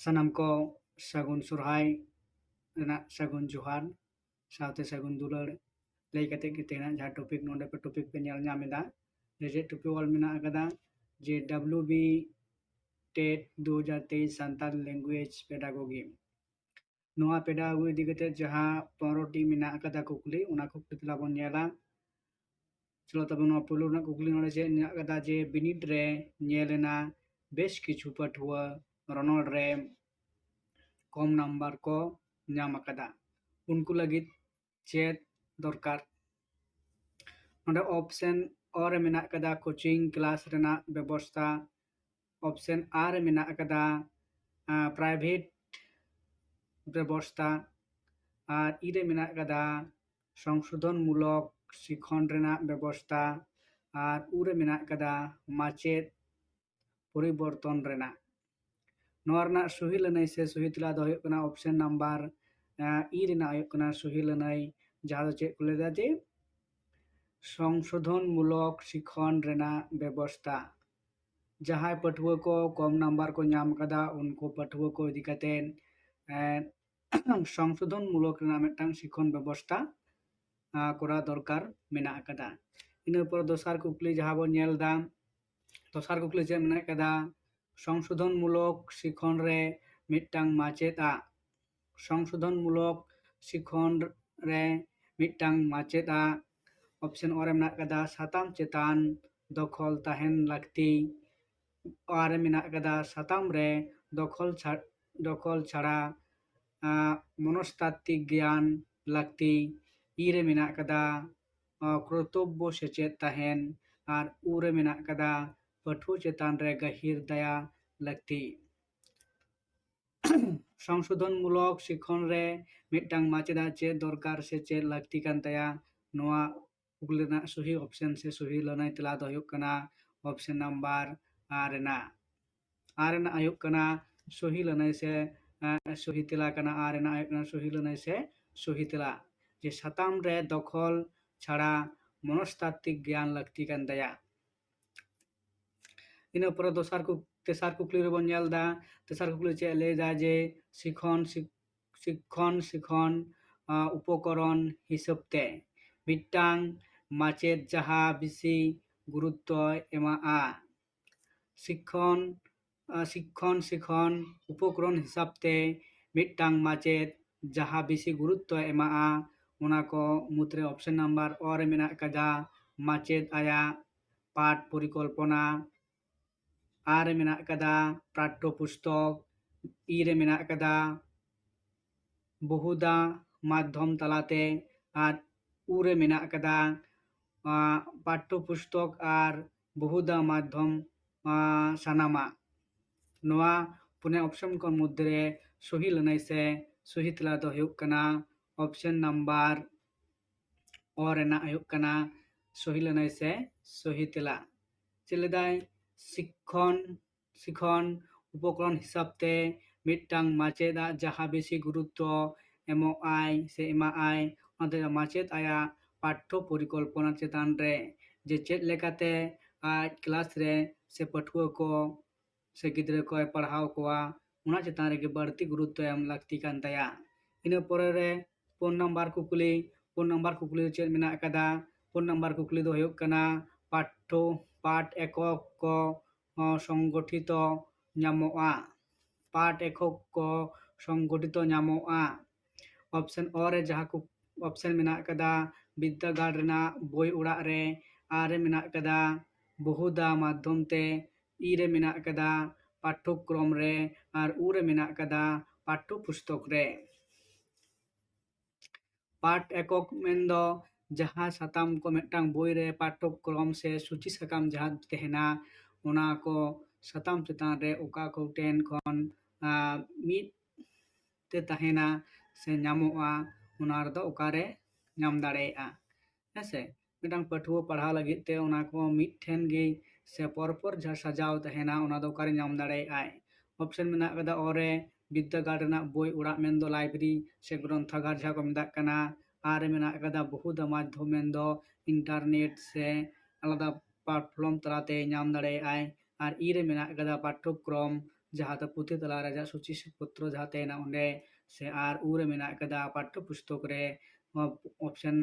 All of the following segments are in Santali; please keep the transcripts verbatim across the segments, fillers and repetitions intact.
ᱥᱟᱱᱟᱢ ᱠᱚ ᱥᱟᱹᱜᱩᱱ ᱥᱚᱨᱦᱟᱭ ᱨᱮᱱᱟᱜ ᱥᱟᱹᱜᱩᱱ ᱡᱚᱦᱟᱨ ᱥᱟᱶᱛᱮ ᱥᱟᱹᱜᱩᱱ ᱫᱩᱞᱟᱹᱲ ᱞᱟᱹᱭ ᱠᱟᱛᱮ ᱜᱮ ᱛᱮᱦᱮᱧᱟᱜ ᱡᱟᱦᱟᱸ topic, ᱱᱚᱰᱮ ᱯᱮ topic ᱯᱮ ᱧᱮᱞ ᱧᱟᱢ ᱮᱫᱟ, ᱡᱮ ᱪᱮᱫ topic ᱚᱞ ᱢᱮᱱᱟᱜ ᱟᱠᱟᱫᱟ, ᱡᱮ W B TET ᱫᱩ ᱦᱟᱡᱟᱨ ᱛᱮᱭᱤᱥ ᱥᱟᱱᱛᱟᱲ language pedagogy᱾ ᱱᱚᱣᱟ pedagogy ᱤᱫᱤ ᱠᱟᱛᱮ ᱡᱟᱦᱟᱸ ᱯᱚᱱᱨᱚ ᱴᱤ ᱢᱮᱱᱟᱜ ᱟᱠᱟᱫᱟ ᱠᱩᱠᱞᱤ, ᱚᱱᱟ ᱠᱩᱠᱞᱤ ᱛᱮᱞᱟ ᱵᱚᱱ ᱧᱮᱞᱟ᱾ ᱪᱚᱞᱚ ᱛᱚᱵᱮ ᱱᱚᱣᱟ ᱯᱩᱭᱞᱩ ᱨᱮᱱᱟᱜ ᱠᱩᱠᱞᱤ ᱱᱚᱰᱮ ᱪᱮᱫ ᱢᱮᱱᱟᱜ ᱟᱠᱟᱫᱟ, ᱡᱮ ᱵᱤᱱᱤᱰ ᱨᱮ ᱧᱮᱞ ᱮᱱᱟ ᱵᱮᱥ ᱠᱤᱪᱷᱩ ᱯᱟᱹᱴᱷᱩᱣᱟᱹ ᱨᱚᱱᱚᱲ ᱨᱮ ᱠᱚᱢ ᱱᱟᱢᱵᱟᱨ ᱠᱚ ᱧᱟᱢ ᱟᱠᱟᱫᱟ, ᱩᱱᱠᱩ ᱞᱟᱹᱜᱤᱫ ᱪᱮᱫ ᱫᱚᱨᱠᱟᱨ? ᱱᱚᱰᱮ option ᱚ ᱨᱮ ᱢᱮᱱᱟᱜ ᱟᱠᱟᱫᱟ coaching class ᱨᱮᱱᱟᱜ ᱵᱮᱵᱚᱥᱛᱟ, option ᱟᱨ ᱨᱮ ᱢᱮᱱᱟᱜ ᱟᱠᱟᱫᱟ private ᱵᱮᱵᱚᱥᱛᱟ, ᱟᱨ ᱤ ᱨᱮ ᱢᱮᱱᱟᱜ ᱟᱠᱟᱫᱟ ᱥᱚᱝᱥᱳᱫᱷᱚᱱ ᱢᱩᱞᱚᱠ ᱥᱤᱠᱷᱚᱱ ᱨᱮᱱᱟᱜ ᱵᱮᱵᱚᱥᱛᱟ, ᱟᱨ ᱩ ᱨᱮ ᱢᱮᱱᱟᱜ ᱟᱠᱟᱫᱟ ᱢᱟᱪᱮᱫ ᱯᱚᱨᱤᱵᱚᱨᱛᱚᱱ ᱨᱮᱱᱟᱜ᱾ ᱱᱚᱣᱟ ᱨᱮᱱᱟᱜ ᱥᱩᱦᱤ ᱞᱟᱹᱱᱟᱹᱭ ᱥᱮ ᱥᱩᱦᱤ ᱛᱮᱞᱟ ᱫᱚ ᱦᱩᱭᱩᱜ ᱠᱟᱱᱟ option number ᱤ ᱨᱮᱱᱟᱜ ᱦᱩᱭᱩᱜ ᱠᱟᱱᱟ ᱥᱩᱦᱤ ᱞᱟᱹᱱᱟᱹᱭ, ᱡᱟᱦᱟᱸ ᱫᱚ ᱪᱮᱫ ᱠᱚ ᱞᱟᱹᱭ ᱮᱫᱟ, ᱡᱮ ᱥᱚᱝᱥᱳᱫᱷᱚᱱ ᱢᱩᱞᱚᱠ ᱥᱤᱠᱷᱚᱱ ᱨᱮᱱᱟᱜ ᱵᱮᱵᱚᱥᱛᱟ᱾ ᱡᱟᱦᱟᱸᱭ ᱯᱟᱹᱴᱷᱩᱣᱟᱹ ᱠᱚ ᱠᱚᱢ ᱱᱟᱢᱵᱟᱨ ᱠᱚ ᱧᱟᱢ ᱟᱠᱟᱫᱟ, ᱩᱱᱠᱩ ᱯᱟᱹᱴᱷᱩᱣᱟᱹ ᱠᱚ ᱤᱫᱤ ᱠᱟᱛᱮ ᱥᱚᱝᱥᱳᱫᱷᱚᱱ ᱢᱩᱞᱚᱠ ᱨᱮᱱᱟᱜ ᱢᱤᱫᱴᱟᱝ ᱥᱤᱠᱷᱚᱱ ᱵᱮᱵᱚᱥᱛᱟ ᱠᱚᱨᱟᱣ ᱫᱚᱨᱠᱟᱨ ᱢᱮᱱᱟᱜ ᱟᱠᱟᱫᱟ᱾ ᱤᱱᱟᱹ ᱯᱚᱨ ᱫᱚᱥᱟᱨ ᱠᱩᱠᱞᱤ ᱡᱟᱦᱟᱸ ᱵᱚᱱ ᱧᱮᱞ ᱮᱫᱟ, ᱫᱚᱥᱟᱨ ᱠᱩᱠᱞᱤ ᱪᱮᱫ ᱢᱮᱱᱟᱜ ᱟᱠᱟᱫᱟ? ᱥᱚᱝᱥᱳᱫᱷᱚᱱ ᱢᱩᱞᱚᱠ ᱥᱤᱠᱷᱚᱱ ᱨᱮ ᱢᱤᱫᱴᱟᱝ ᱢᱟᱪᱮᱫ ᱟᱜ, ᱥᱚᱝᱥᱳᱫᱷᱚᱱ ᱢᱩᱞᱚᱠ ᱥᱤᱠᱷᱚᱱ ᱨᱮ ᱢᱤᱫᱴᱟᱝ ᱢᱟᱪᱮᱫ ᱟᱜ option ᱚ ᱨᱮ ᱢᱮᱱᱟᱜ ᱟᱠᱟᱫᱟ ᱥᱟᱛᱟᱢ ᱪᱮᱛᱟᱱ ᱫᱚᱠᱷᱚᱞ ᱛᱟᱦᱮᱱ ᱞᱟᱹᱠᱛᱤ, ᱟᱨ ᱢᱮᱱᱟᱜ ᱟᱠᱟᱫᱟ ᱥᱟᱛᱟᱢ ᱨᱮ ᱫᱚᱠᱷᱚᱞ ᱪᱷᱟ-, ᱫᱚᱠᱷᱚᱞ ᱪᱷᱟᱲᱟ ᱢᱚᱱᱚᱥᱛᱟᱛᱛᱤᱠ ᱜᱮᱭᱟᱱ ᱞᱟᱹᱠᱛᱤ, ᱤ ᱨᱮ ᱢᱮᱱᱟᱜ ᱟᱠᱟᱫᱟ ᱠᱨᱚᱛᱚᱵᱵᱚ ᱥᱮᱪᱮᱫ ᱛᱟᱦᱮᱱ, ᱟᱨ ᱩ ᱨᱮ ᱢᱮᱱᱟᱜ ᱟᱠᱟᱫᱟ ᱯᱟᱹᱴᱷᱩᱣᱟᱹ ᱪᱮᱛᱟᱱ ᱨᱮ ᱜᱟᱹᱦᱤᱨ ᱫᱟᱭᱟ ᱞᱟᱹᱠᱛᱤ᱾ ᱥᱚᱝᱥᱳᱫᱷᱚᱱ ᱢᱩᱞᱚᱠ ᱥᱤᱠᱷᱚᱱ ᱨᱮ ᱢᱤᱫᱴᱟᱝ ᱢᱟᱪᱮᱫᱟᱜ ᱪᱮᱫ ᱫᱚᱨᱠᱟᱨ ᱥᱮ ᱪᱮᱫ ᱞᱟᱹᱠᱛᱤ ᱠᱟᱱ ᱛᱟᱭᱟ? ᱱᱚᱣᱟ ᱠᱩᱠᱞᱤ ᱨᱮᱱᱟᱜ ᱥᱚᱦᱤ option ᱥᱮ ᱥᱚᱦᱤ ᱞᱟᱹᱱᱟᱹᱭ ᱛᱮᱞᱟ ᱫᱚ ᱦᱩᱭᱩᱜ ᱠᱟᱱᱟ option number ᱟᱨ ᱨᱮᱱᱟᱜ, ᱟᱨ ᱨᱮᱱᱟᱜ ᱦᱩᱭᱩᱜ ᱠᱟᱱᱟ ᱥᱚᱦᱤ ᱞᱟᱹᱱᱟᱹᱭ ᱥᱮ ᱥᱚᱦᱤ ᱛᱮᱞᱟ ᱠᱟᱱᱟ, ᱟᱨ ᱨᱮᱱᱟᱜ ᱦᱩᱭᱩᱜ ᱠᱟᱱᱟ ᱥᱚᱦᱤ ᱞᱟᱹᱱᱟᱹᱭ ᱥᱮ ᱥᱚᱦᱤ ᱛᱮᱞᱟ, ᱡᱮ ᱥᱟᱛᱟᱢ ᱨᱮ ᱫᱚᱠᱷᱚᱞ ᱪᱷᱟᱲᱟ ᱢᱚᱱᱚᱥᱛᱟᱛᱛᱤᱠ ᱜᱮᱭᱟᱱ ᱞᱟᱹᱠᱛᱤ ᱠᱟᱱ ᱛᱟᱭᱟ᱾ ᱤᱱᱟᱹ ᱯᱚᱨᱮ ᱫᱚᱥᱟᱨ ᱠᱩ-, ᱛᱮᱥᱟᱨ ᱠᱩᱠᱞᱤ ᱨᱮᱵᱚᱱ ᱧᱮᱞ ᱮᱫᱟ᱾ ᱛᱮᱥᱟᱨ ᱠᱩᱠᱞᱤ ᱪᱮᱫ ᱞᱟᱹᱭ ᱮᱫᱟ ᱡᱮ ᱥᱤᱠᱷᱚᱱ ᱥᱤᱠᱷᱚᱱ ᱥᱤᱠᱷᱚᱱ ᱩᱯᱚᱠᱚᱨᱚᱱ ᱦᱤᱥᱟᱹᱵ ᱛᱮ ᱢᱤᱫᱴᱟᱝ ᱢᱟᱪᱮᱫ ᱡᱟᱦᱟᱸ ᱵᱤᱥᱤ ᱜᱩᱨᱩᱛᱛᱚᱭ ᱮᱢᱟᱜᱼᱟ᱾ ᱥᱤᱠᱷᱚᱱ ᱥᱤᱠᱷᱚᱱ ᱥᱤᱠᱷᱚᱱ ᱩᱯᱚᱠᱚᱨᱚᱱ ᱦᱤᱥᱟᱹᱵ ᱛᱮ ᱢᱤᱫᱴᱟᱝ ᱢᱟᱪᱮᱫ ᱡᱟᱦᱟᱸ ᱵᱤᱥᱤ ᱜᱩᱨᱩᱛᱛᱚᱭ ᱮᱢᱟᱜᱼᱟ, ᱚᱱᱟ ᱠᱚ ᱢᱩᱫᱽᱨᱮ ᱚᱯᱥᱮᱱ ᱱᱟᱢᱵᱟᱨ ᱚ ᱨᱮ ᱢᱮᱱᱟᱜ ᱟᱠᱟᱫᱟ ᱢᱟᱪᱮᱫ ᱟᱭᱟᱜ ᱯᱟᱴ ᱯᱚᱨᱤᱠᱚᱞᱯᱚᱱᱟ, ᱟᱨ ᱨᱮ ᱢᱮᱱᱟᱜ ᱟᱠᱟᱫᱟ ᱯᱟᱴᱴᱚ ᱯᱩᱥᱛᱚᱠ, ᱤ ᱨᱮ ᱢᱮᱱᱟᱜ ᱟᱠᱟᱫᱟ ᱵᱚᱦᱩᱫᱟ ᱢᱟᱫᱽᱫᱷᱚᱢ ᱛᱟᱞᱟᱛᱮ, ᱟᱨ ᱩ ᱨᱮ ᱢᱮᱱᱟᱜ ᱟᱠᱟᱫᱟ ᱯᱟᱴᱴᱚ ᱯᱩᱥᱛᱚᱠ ᱟᱨ ᱵᱚᱦᱩᱫᱟ ᱢᱟᱫᱽᱫᱷᱚᱢ ᱥᱟᱱᱟᱢᱟᱜ᱾ ᱱᱚᱣᱟ ᱯᱩᱱᱭᱟ ᱚᱯᱥᱮᱱ ᱠᱚ ᱢᱚᱫᱽᱫᱷᱮ ᱨᱮ ᱥᱚᱦᱤ ᱞᱟᱹᱱᱟᱹᱭ ᱥᱮ ᱥᱚᱦᱤ ᱛᱮᱞᱟ ᱫᱚ ᱦᱩᱭᱩᱜ ᱠᱟᱱᱟ ᱚᱯᱥᱮᱱ ᱱᱟᱢᱵᱟᱨ ᱚ ᱨᱮᱱᱟᱜ ᱦᱩᱭᱩᱜ ᱠᱟᱱᱟ ᱥᱚᱦᱤ ᱞᱟᱹᱱᱟᱹᱭ ᱥᱮ ᱥᱚᱦᱤ ᱛᱮᱞᱟ᱾ ᱪᱮᱫ ᱞᱮᱫᱟᱭ? ᱥᱤᱠᱷᱚᱱ ᱥᱤᱠᱷᱚᱱ ᱩᱯᱚᱠᱨᱚᱢ ᱦᱤᱥᱟᱹᱵ ᱛᱮ ᱢᱤᱫᱴᱟᱝ ᱢᱟᱪᱮᱫ ᱟᱜ ᱡᱟᱦᱟᱸ ᱵᱮᱥᱤ ᱜᱩᱨᱩᱛᱛᱚ ᱮᱢᱚᱜ ᱟᱭ ᱥᱮ ᱮᱢᱟᱜ ᱟᱭ, ᱚᱱᱟᱛᱮ ᱢᱟᱪᱮᱫ ᱟᱭᱟᱜ ᱯᱟᱴᱷᱚ ᱯᱚᱨᱤᱠᱚᱞᱯᱚᱱᱟ ᱪᱮᱛᱟᱱ ᱨᱮ, ᱡᱮ ᱪᱮᱫ ᱞᱮᱠᱟᱛᱮ ᱟᱡ ᱠᱞᱟᱥ ᱨᱮ ᱥᱮ ᱯᱟᱹᱴᱷᱩᱣᱟᱹ ᱠᱚ ᱥᱮ ᱜᱤᱫᱽᱨᱟᱹ ᱠᱚᱭ ᱯᱟᱲᱦᱟᱣ ᱠᱚᱣᱟ, ᱚᱱᱟ ᱪᱮᱛᱟᱱ ᱨᱮᱜᱮ ᱵᱟᱹᱲᱛᱤ ᱜᱩᱨᱩᱛᱛᱚ ᱮᱢ ᱞᱟᱹᱠᱛᱤ ᱠᱟᱱ ᱛᱟᱭᱟ᱾ ᱤᱱᱟᱹ ᱯᱚᱨᱮ ᱨᱮ ᱯᱩᱱ ᱱᱟᱢᱵᱟᱨ ᱠᱩᱠᱞᱤ, ᱯᱩᱱ ᱱᱟᱢᱵᱟᱨ ᱠᱩᱠᱞᱤ ᱫᱚ ᱪᱮᱫ ᱢᱮᱱᱟᱜ ᱟᱠᱟᱫᱟ? ᱯᱩᱱ ᱱᱟᱢᱵᱟᱨ ᱠᱩᱠᱞᱤ ᱫᱚ ᱦᱩᱭᱩᱜ ᱠᱟᱱᱟ, ᱯᱟᱴᱷᱚ ᱯᱟᱴ ᱮᱠᱚᱠ ᱠᱚ ᱦᱚᱸ ᱥᱚᱝᱜᱚᱴᱷᱤᱛᱚ ᱧᱟᱢᱚᱜᱼᱟ᱾ ᱯᱟᱴ ᱮᱠᱚᱠ ᱠᱚ ᱥᱚᱝᱜᱚᱴᱷᱤᱛᱚ ᱧᱟᱢᱚᱜᱼᱟ᱾ ᱚᱯᱥᱮᱱ ᱚ ᱨᱮ ᱡᱟᱦᱟᱸ ᱠᱚ ᱚᱯᱥᱮᱱ ᱢᱮᱱᱟᱜ ᱟᱠᱟᱫᱟ, ᱵᱤᱨᱫᱟᱹᱜᱟᱲ ᱨᱮᱱᱟᱜ ᱵᱳᱭ ᱚᱲᱟᱜ ᱨᱮ, ᱟᱨ ᱨᱮ ᱢᱮᱱᱟᱜ ᱟᱠᱟᱫᱟ ᱵᱚᱦᱩᱫᱟ ᱢᱟᱫᱽᱫᱷᱚᱢ ᱛᱮ, ᱤ ᱨᱮ ᱢᱮᱱᱟᱜ ᱟᱠᱟᱫᱟ ᱯᱟᱴᱷᱚᱠᱨᱚᱢ ᱨᱮ, ᱟᱨ ᱩ ᱨᱮ ᱢᱮᱱᱟᱜ ᱟᱠᱟᱫᱟ ᱯᱟᱴᱷᱚ ᱯᱩᱥᱛᱚᱠ ᱨᱮ᱾ ᱯᱟᱴ ᱮᱠᱚᱠ ᱢᱮᱱᱫᱚ ᱡᱟᱦᱟᱸ ᱥᱟᱛᱟᱢ ᱠᱚ ᱢᱤᱫᱴᱟᱝ ᱵᱳᱭ ᱨᱮ ᱯᱟᱴᱷᱚᱠᱨᱚᱢ ᱥᱮ ᱥᱩᱪᱤ ᱥᱟᱠᱟᱢ ᱡᱟᱦᱟᱸ ᱛᱟᱦᱮᱱᱟ, ᱚᱱᱟ ᱠᱚ ᱥᱟᱛᱟᱢ ᱪᱮᱛᱟᱱ ᱨᱮ ᱚᱠᱟ ᱠᱚ ᱴᱷᱮᱱ ᱠᱷᱚᱱ, ᱟᱸ, ᱢᱤᱫ ᱛᱮ ᱛᱟᱦᱮᱱᱟ ᱥᱮ ᱧᱟᱢᱚᱜᱼᱟ, ᱚᱱᱟ ᱨᱮᱫᱚ ᱚᱠᱟᱨᱮ ᱧᱟᱢ ᱫᱟᱲᱮᱭᱟᱜᱼᱟ᱾ ᱦᱮᱸ ᱥᱮ? ᱢᱤᱫᱴᱟᱝ ᱯᱟᱹᱴᱷᱩᱣᱟᱹ ᱯᱟᱲᱦᱟᱣ ᱞᱟᱹᱜᱤᱫ ᱛᱮ ᱚᱱᱟ ᱠᱚ ᱢᱤᱫ ᱴᱷᱮᱱ ᱜᱮ ᱥᱮ ᱯᱚᱨ ᱯᱚᱨ ᱡᱟᱦᱟᱸ ᱥᱟᱡᱟᱣ ᱛᱟᱦᱮᱱᱟ, ᱚᱱᱟ ᱫᱚ ᱚᱠᱟᱨᱮ ᱧᱟᱢ ᱫᱟᱲᱮᱭᱟᱜᱼᱟᱭ? ᱚᱯᱥᱮᱱ ᱢᱮᱱᱟᱜ ᱟᱠᱟᱫᱟ ᱚ ᱨᱮ, ᱵᱤᱨᱫᱟᱹᱜᱟᱲ ᱨᱮᱱᱟᱜ ᱵᱳᱭ ᱚᱲᱟᱜ ᱢᱮᱱᱫᱚ ᱞᱟᱭᱵᱨᱮᱨᱤ ᱥᱮ ᱜᱨᱚᱱᱛᱷᱟᱜᱟᱨ ᱡᱟᱦᱟᱸ ᱠᱚ ᱢᱮᱛᱟᱜ ᱠᱟᱱᱟ, ᱟᱨ ᱨᱮ ᱢᱮᱱᱟᱜ ᱟᱠᱟᱫᱟ ᱵᱚᱦᱩᱫᱟ ᱢᱟᱫᱽᱫᱷᱚᱢ ᱢᱮᱱᱫᱚ ᱤᱱᱴᱟᱨᱱᱮᱴ ᱥᱮ ᱟᱞᱟᱫᱟ ᱯᱞᱟᱴᱯᱷᱚᱨᱢ ᱛᱟᱞᱟᱛᱮ ᱧᱟᱢ ᱫᱟᱲᱮᱭᱟᱜᱼᱟᱭ᱾ ᱟᱨ ᱤ ᱨᱮ ᱢᱮᱱᱟᱜ ᱟᱠᱟᱫᱟ ᱯᱟᱴᱷᱚᱠᱨᱚᱢ, ᱡᱟᱦᱟᱸ ᱫᱚ ᱯᱩᱛᱷᱤ ᱛᱟᱞᱟᱨᱮ ᱡᱟᱦᱟᱸ ᱥᱩᱪᱤ ᱯᱚᱛᱨᱚ ᱡᱟᱦᱟᱸ ᱛᱟᱦᱮᱱᱟ ᱚᱸᱰᱮ, ᱥᱮ ᱟᱨ ᱩ ᱨᱮ ᱢᱮᱱᱟᱜ ᱟᱠᱟᱫᱟ ᱯᱟᱴᱷᱚ ᱯᱩᱥᱛᱚᱠ ᱨᱮ, ᱱᱚᱣᱟ ᱚᱯᱥᱮᱱ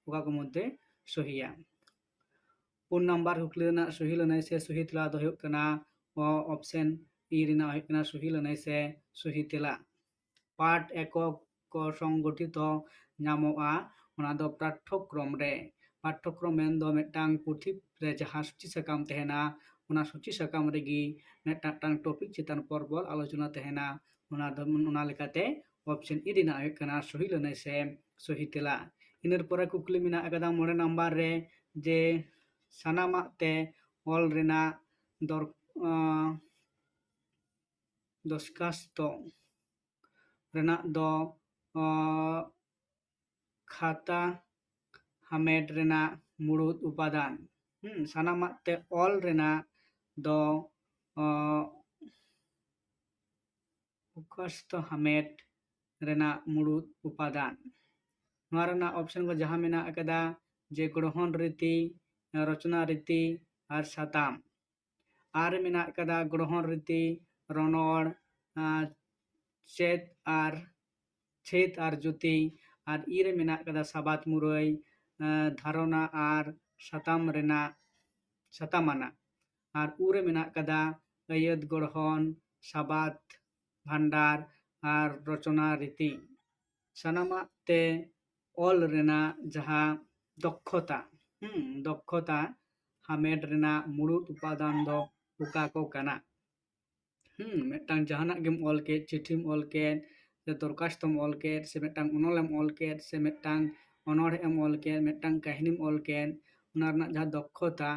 ᱚᱠᱟ ᱠᱚ ᱢᱚᱫᱽᱫᱷᱮ ᱥᱚᱦᱤᱭᱟ᱾ ᱯᱩᱱ ᱱᱟᱢᱵᱟᱨ ᱠᱩᱠᱞᱤ ᱨᱮᱱᱟᱜ ᱥᱚᱦᱤ ᱞᱟᱹᱱᱟᱹᱭ ᱥᱮ ᱥᱚᱦᱤ ᱛᱮᱞᱟ ᱫᱚ ᱦᱩᱭᱩᱜ ᱠᱟᱱᱟ ᱚᱯᱥᱮᱱ ᱤ ᱨᱮᱱᱟᱜ ᱦᱩᱭᱩᱜ ᱠᱟᱱᱟ ᱥᱚᱦᱤ ᱞᱟᱹᱱᱟᱹᱭ ᱥᱮ ᱥᱚᱦᱤ ᱛᱮᱞᱟ᱾ ᱯᱟᱴᱷ ᱮᱠᱚᱠ ᱠᱚ ᱥᱚᱝᱜᱚᱴᱷᱤᱛᱚ ᱧᱟᱢᱚᱜᱼᱟ, ᱚᱱᱟ ᱫᱚ ᱯᱟᱴᱷᱚᱠᱨᱚᱢ ᱨᱮ᱾ ᱯᱟᱴᱷᱚᱠᱨᱚᱢ ᱢᱮᱱᱫᱚ ᱢᱤᱫᱴᱟᱝ ᱯᱩᱛᱷᱤ ᱨᱮ ᱡᱟᱦᱟᱸ ᱥᱩᱪᱤ ᱥᱟᱠᱟᱢ ᱛᱟᱦᱮᱱᱟ, ᱚᱱᱟ ᱥᱩᱪᱤ ᱥᱟᱠᱟᱢ ᱨᱮᱜᱮ ᱢᱤᱫᱴᱟᱝ ᱴᱚᱯᱤᱠ ᱪᱮᱛᱟᱱ ᱯᱚᱨ ᱯᱚᱨ ᱟᱞᱳᱪᱚᱱᱟ ᱛᱟᱦᱮᱱᱟ᱾ ᱚᱱᱟ ᱫᱚ ᱚᱱᱟ ᱞᱮᱠᱟᱛᱮ ᱚᱯᱥᱮᱱ ᱤ ᱨᱮᱱᱟᱜ ᱦᱩᱭᱩᱜ ᱠᱟᱱᱟ ᱥᱚᱦᱤ ᱞᱟᱹᱱᱟᱹᱭ ᱥᱮ ᱥᱚᱦᱤ ᱛᱮᱞᱟ᱾ ᱤᱱᱟᱹ ᱯᱚᱨᱮ ᱠᱩᱠᱞᱤ ᱢᱮᱱᱟᱜ ᱟᱠᱟᱫᱟ ᱢᱚᱬᱮ ᱱᱟᱢᱵᱟᱨ ᱨᱮ, ᱡᱮ ᱥᱟᱱᱟᱢᱟᱜ ᱛᱮ ᱚᱞ ᱨᱮᱱᱟᱜ ᱫᱚᱨ ᱫᱚᱥᱠᱟᱥᱛᱚ ᱨᱮᱱᱟᱜ ᱫᱚ ᱠᱷᱟᱛᱟ ᱦᱟᱢᱮᱴ ᱨᱮᱱᱟᱜ ᱢᱩᱲᱩᱫ ᱩᱯᱟᱫᱟᱱ᱾ ᱦᱩᱸ, ᱥᱟᱱᱟᱢᱟᱜ ᱛᱮ ᱚᱞ ᱨᱮᱱᱟᱜ ᱫᱚ ᱫᱚᱨᱠᱷᱟᱥᱛᱚ ᱦᱟᱢᱮᱴ ᱨᱮᱱᱟᱜ ᱢᱩᱲᱩᱫ ᱩᱯᱟᱫᱟᱱ᱾ ᱱᱚᱣᱟ ᱨᱮᱱᱟᱜ ᱚᱯᱥᱮᱱ ᱠᱚ ᱡᱟᱦᱟᱸ ᱢᱮᱱᱟᱜ ᱟᱠᱟᱫᱟ, ᱡᱮ ᱜᱨᱚᱦᱚᱱ ᱨᱤᱛᱤ, ᱨᱚᱪᱚᱱᱟ ᱨᱤᱛᱤ ᱟᱨ ᱥᱟᱛᱟᱢ᱾ ᱟᱨ ᱢᱮᱱᱟᱜ ᱟᱠᱟᱫᱟ ᱜᱨᱚᱦᱚᱱ ᱨᱤᱛᱤ, ᱨᱚᱱᱚᱲ, ᱪᱮᱫ ᱟᱨ ᱪᱷᱮᱫ ᱟᱨ ᱡᱩᱛᱤ᱾ ᱟᱨ ᱤ ᱨᱮ ᱢᱮᱱᱟᱜ ᱟᱠᱟᱫᱟ ᱥᱟᱵᱟᱫ ᱢᱩᱨᱟᱹᱭ, ᱫᱷᱟᱨᱚᱱᱟ ᱟᱨ ᱥᱟᱛᱟᱢ ᱨᱮᱱᱟᱜ ᱥᱟᱛᱟᱢ ᱟᱱᱟᱜ᱾ ᱟᱨ ᱩ ᱨᱮ ᱢᱮᱱᱟᱜ ᱟᱠᱟᱫᱟ ᱟᱹᱭᱟᱹᱛ ᱜᱚᱲᱦᱚᱱ, ᱥᱟᱵᱟᱫ ᱵᱷᱟᱱᱰᱟᱨ ᱟᱨ ᱨᱚᱪᱚᱱᱟ ᱨᱤᱛᱤ᱾ ᱥᱟᱱᱟᱢᱟᱜ ᱛᱮ ᱚᱞ ᱨᱮᱱᱟᱜ ᱡᱟᱦᱟᱸ ᱫᱚᱠᱷᱚᱛᱟ, ᱦᱩᱸ, ᱫᱚᱠᱷᱚᱛᱟ ᱦᱟᱢᱮᱴ ᱨᱮᱱᱟᱜ ᱢᱩᱲᱩᱫ ᱩᱯᱟᱫᱟᱱ ᱫᱚ ᱚᱠᱟ ᱠᱚ ᱠᱟᱱᱟ? ᱦᱩᱸ, ᱢᱤᱫᱴᱟᱝ ᱡᱟᱦᱟᱱᱟᱜ ᱜᱮᱢ ᱚᱞ ᱠᱮᱫ, ᱪᱤᱴᱷᱤᱢ ᱚᱞ ᱠᱮᱫ, ᱥᱮ ᱫᱚᱨᱠᱟᱥᱛᱚᱢ ᱚᱞ ᱠᱮᱫ, ᱥᱮ ᱢᱤᱫᱴᱟᱝ ᱚᱱᱚᱞᱮᱢ ᱚᱞ ᱠᱮᱫ, ᱥᱮ ᱢᱤᱫᱴᱟᱝ ᱚᱱᱚᱬᱦᱮᱸᱢ ᱚᱞ ᱠᱮᱫ, ᱢᱤᱫᱴᱟᱝ ᱠᱟᱹᱦᱱᱤᱢ ᱚᱞ ᱠᱮᱫ, ᱚᱱᱟ ᱨᱮᱱᱟᱜ ᱡᱟᱦᱟᱸ ᱫᱚᱠᱷᱚᱛᱟ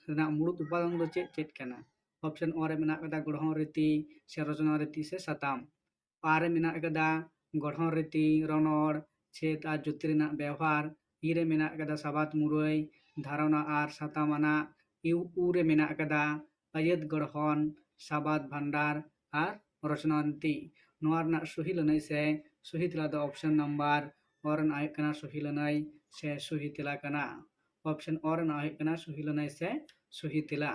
ᱨᱮᱱᱟᱜ ᱢᱩᱲᱩᱫ ᱩᱯᱟᱫᱟᱱ ᱫᱚ ᱪᱮᱫ ᱪᱮᱫ ᱠᱟᱱᱟ? ᱚᱯᱥᱮᱱ ᱚ ᱨᱮ ᱢᱮᱱᱟᱜ ᱟᱠᱟᱫᱟ ᱜᱚᱲᱦᱚᱱ ᱨᱤᱛᱤ ᱥᱮ ᱨᱚᱪᱚᱱᱟ ᱨᱤᱛᱤ ᱥᱮ ᱥᱟᱛᱟᱢ᱾ ᱟᱨ ᱨᱮ ᱢᱮᱱᱟᱜ ᱟᱠᱟᱫᱟ ᱜᱚᱲᱦᱚᱱ ᱨᱤᱛᱤ, ᱨᱚᱱᱚᱲ, ᱪᱷᱮᱫ ᱟᱨ ᱡᱩᱛᱤ ᱨᱮᱱᱟᱜ ᱵᱮᱣᱦᱟᱨ᱾ ᱤ ᱨᱮ ᱢᱮᱱᱟᱜ ᱟᱠᱟᱫᱟ ᱥᱟᱵᱟᱫ ᱢᱩᱨᱟᱹᱭ, ᱫᱷᱟᱨᱚᱱᱟ ᱟᱨ ᱥᱟᱛᱟᱢ ᱟᱱᱟᱜ᱾ ᱤᱭᱩ ᱩ ᱨᱮ ᱢᱮᱱᱟᱜ ᱟᱠᱟᱫᱟ ᱟᱹᱭᱟᱹᱛ ᱜᱚᱲᱦᱚᱱ, ᱥᱟᱵᱟᱫ ᱵᱷᱟᱱᱰᱟᱨ ᱟᱨ ᱨᱚᱪᱚᱱᱟ ᱨᱤᱛᱤ᱾ ᱱᱚᱣᱟ ᱨᱮᱱᱟᱜ ᱥᱚᱦᱤ ᱞᱟᱹᱱᱟᱹᱭ ᱥᱮ ᱥᱚᱦᱤ ᱛᱮᱞᱟ ᱫᱚ ᱚᱯᱥᱮᱱ ᱱᱟᱢᱵᱟᱨ ᱚ ᱨᱮᱱᱟᱜ ᱦᱩᱭᱩᱜ ᱠᱟᱱᱟ ᱥᱚᱦᱤ ᱞᱟᱹᱱᱟᱹᱭ ᱥᱮ ᱥᱚᱦᱤ ᱛᱮᱞᱟ ᱠᱟᱱᱟ᱾ ᱚᱯᱥᱮᱱ ᱚ ᱨᱮᱱᱟᱜ ᱦᱩᱭᱩᱜ ᱠᱟᱱᱟ ᱥᱚᱦᱤ ᱞᱟᱹᱱᱟᱹᱭ ᱥᱮ ᱥᱚᱦᱤ ᱛᱮᱞᱟ᱾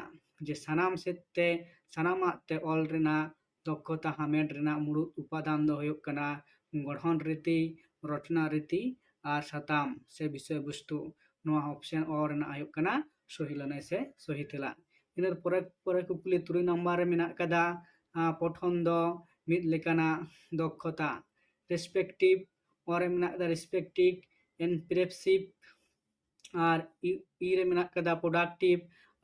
ᱡᱮ ᱥᱟᱱᱟᱢ ᱥᱮᱫ ᱛᱮ, ᱥᱟᱱᱟᱢᱟᱜ ᱛᱮ ᱚᱞ ᱨᱮᱱᱟᱜ ᱫᱚᱠᱷᱚᱛᱟ ᱦᱟᱢᱮᱴ ᱨᱮᱱᱟᱜ ᱢᱩᱲᱩᱫ ᱩᱯᱟᱫᱟᱱ ᱫᱚ ᱦᱩᱭᱩᱜ ᱠᱟᱱᱟ ᱜᱚᱲᱦᱚᱱ ᱨᱤᱛᱤ, ᱨᱚᱪᱚᱱᱟ ᱨᱤᱛᱤ ᱟᱨ ᱥᱟᱛᱟᱢ ᱥᱮ ᱵᱤᱥᱚᱭ ᱵᱚᱥᱛᱩ᱾ ᱱᱚᱣᱟ ᱚᱯᱥᱮᱱ ᱚ ᱨᱮᱱᱟᱜ ᱦᱩᱭᱩᱜ ᱠᱟᱱᱟ ᱥᱚᱦᱤ ᱞᱟᱹᱱᱟᱹᱭ ᱥᱮ ᱥᱚᱦᱤ ᱛᱮᱞᱟ᱾ ᱤᱱᱟᱹ ᱯᱚᱨᱮ, ᱯᱚᱨᱮ ᱠᱩᱠᱞᱤ ᱛᱩᱨᱩᱭ ᱱᱟᱢᱵᱟᱨ ᱨᱮ ᱢᱮᱱᱟᱜ ᱠᱟᱫᱟ, ᱟᱸ, ᱯᱚᱴᱷᱚᱱ ᱫᱚ ᱢᱤᱫ ᱞᱮᱠᱟᱱᱟᱜ ᱫᱚᱠᱷᱚᱛᱟ᱾ ᱨᱮᱥᱯᱮᱠᱴᱤᱵᱷ, ᱚ ᱨᱮ ᱢᱮᱱᱟᱜ ᱠᱟᱫᱟ ᱨᱮᱥᱯᱮᱠᱴᱤᱵᱷ, ᱮᱱᱯᱨᱮᱯᱥᱤᱵᱷ, ᱟᱨ ᱤ, ᱤ ᱨᱮ ᱢᱮᱱᱟᱜ ᱠᱟᱫᱟ ᱯᱨᱚᱰᱟᱠᱴᱤᱵᱷ,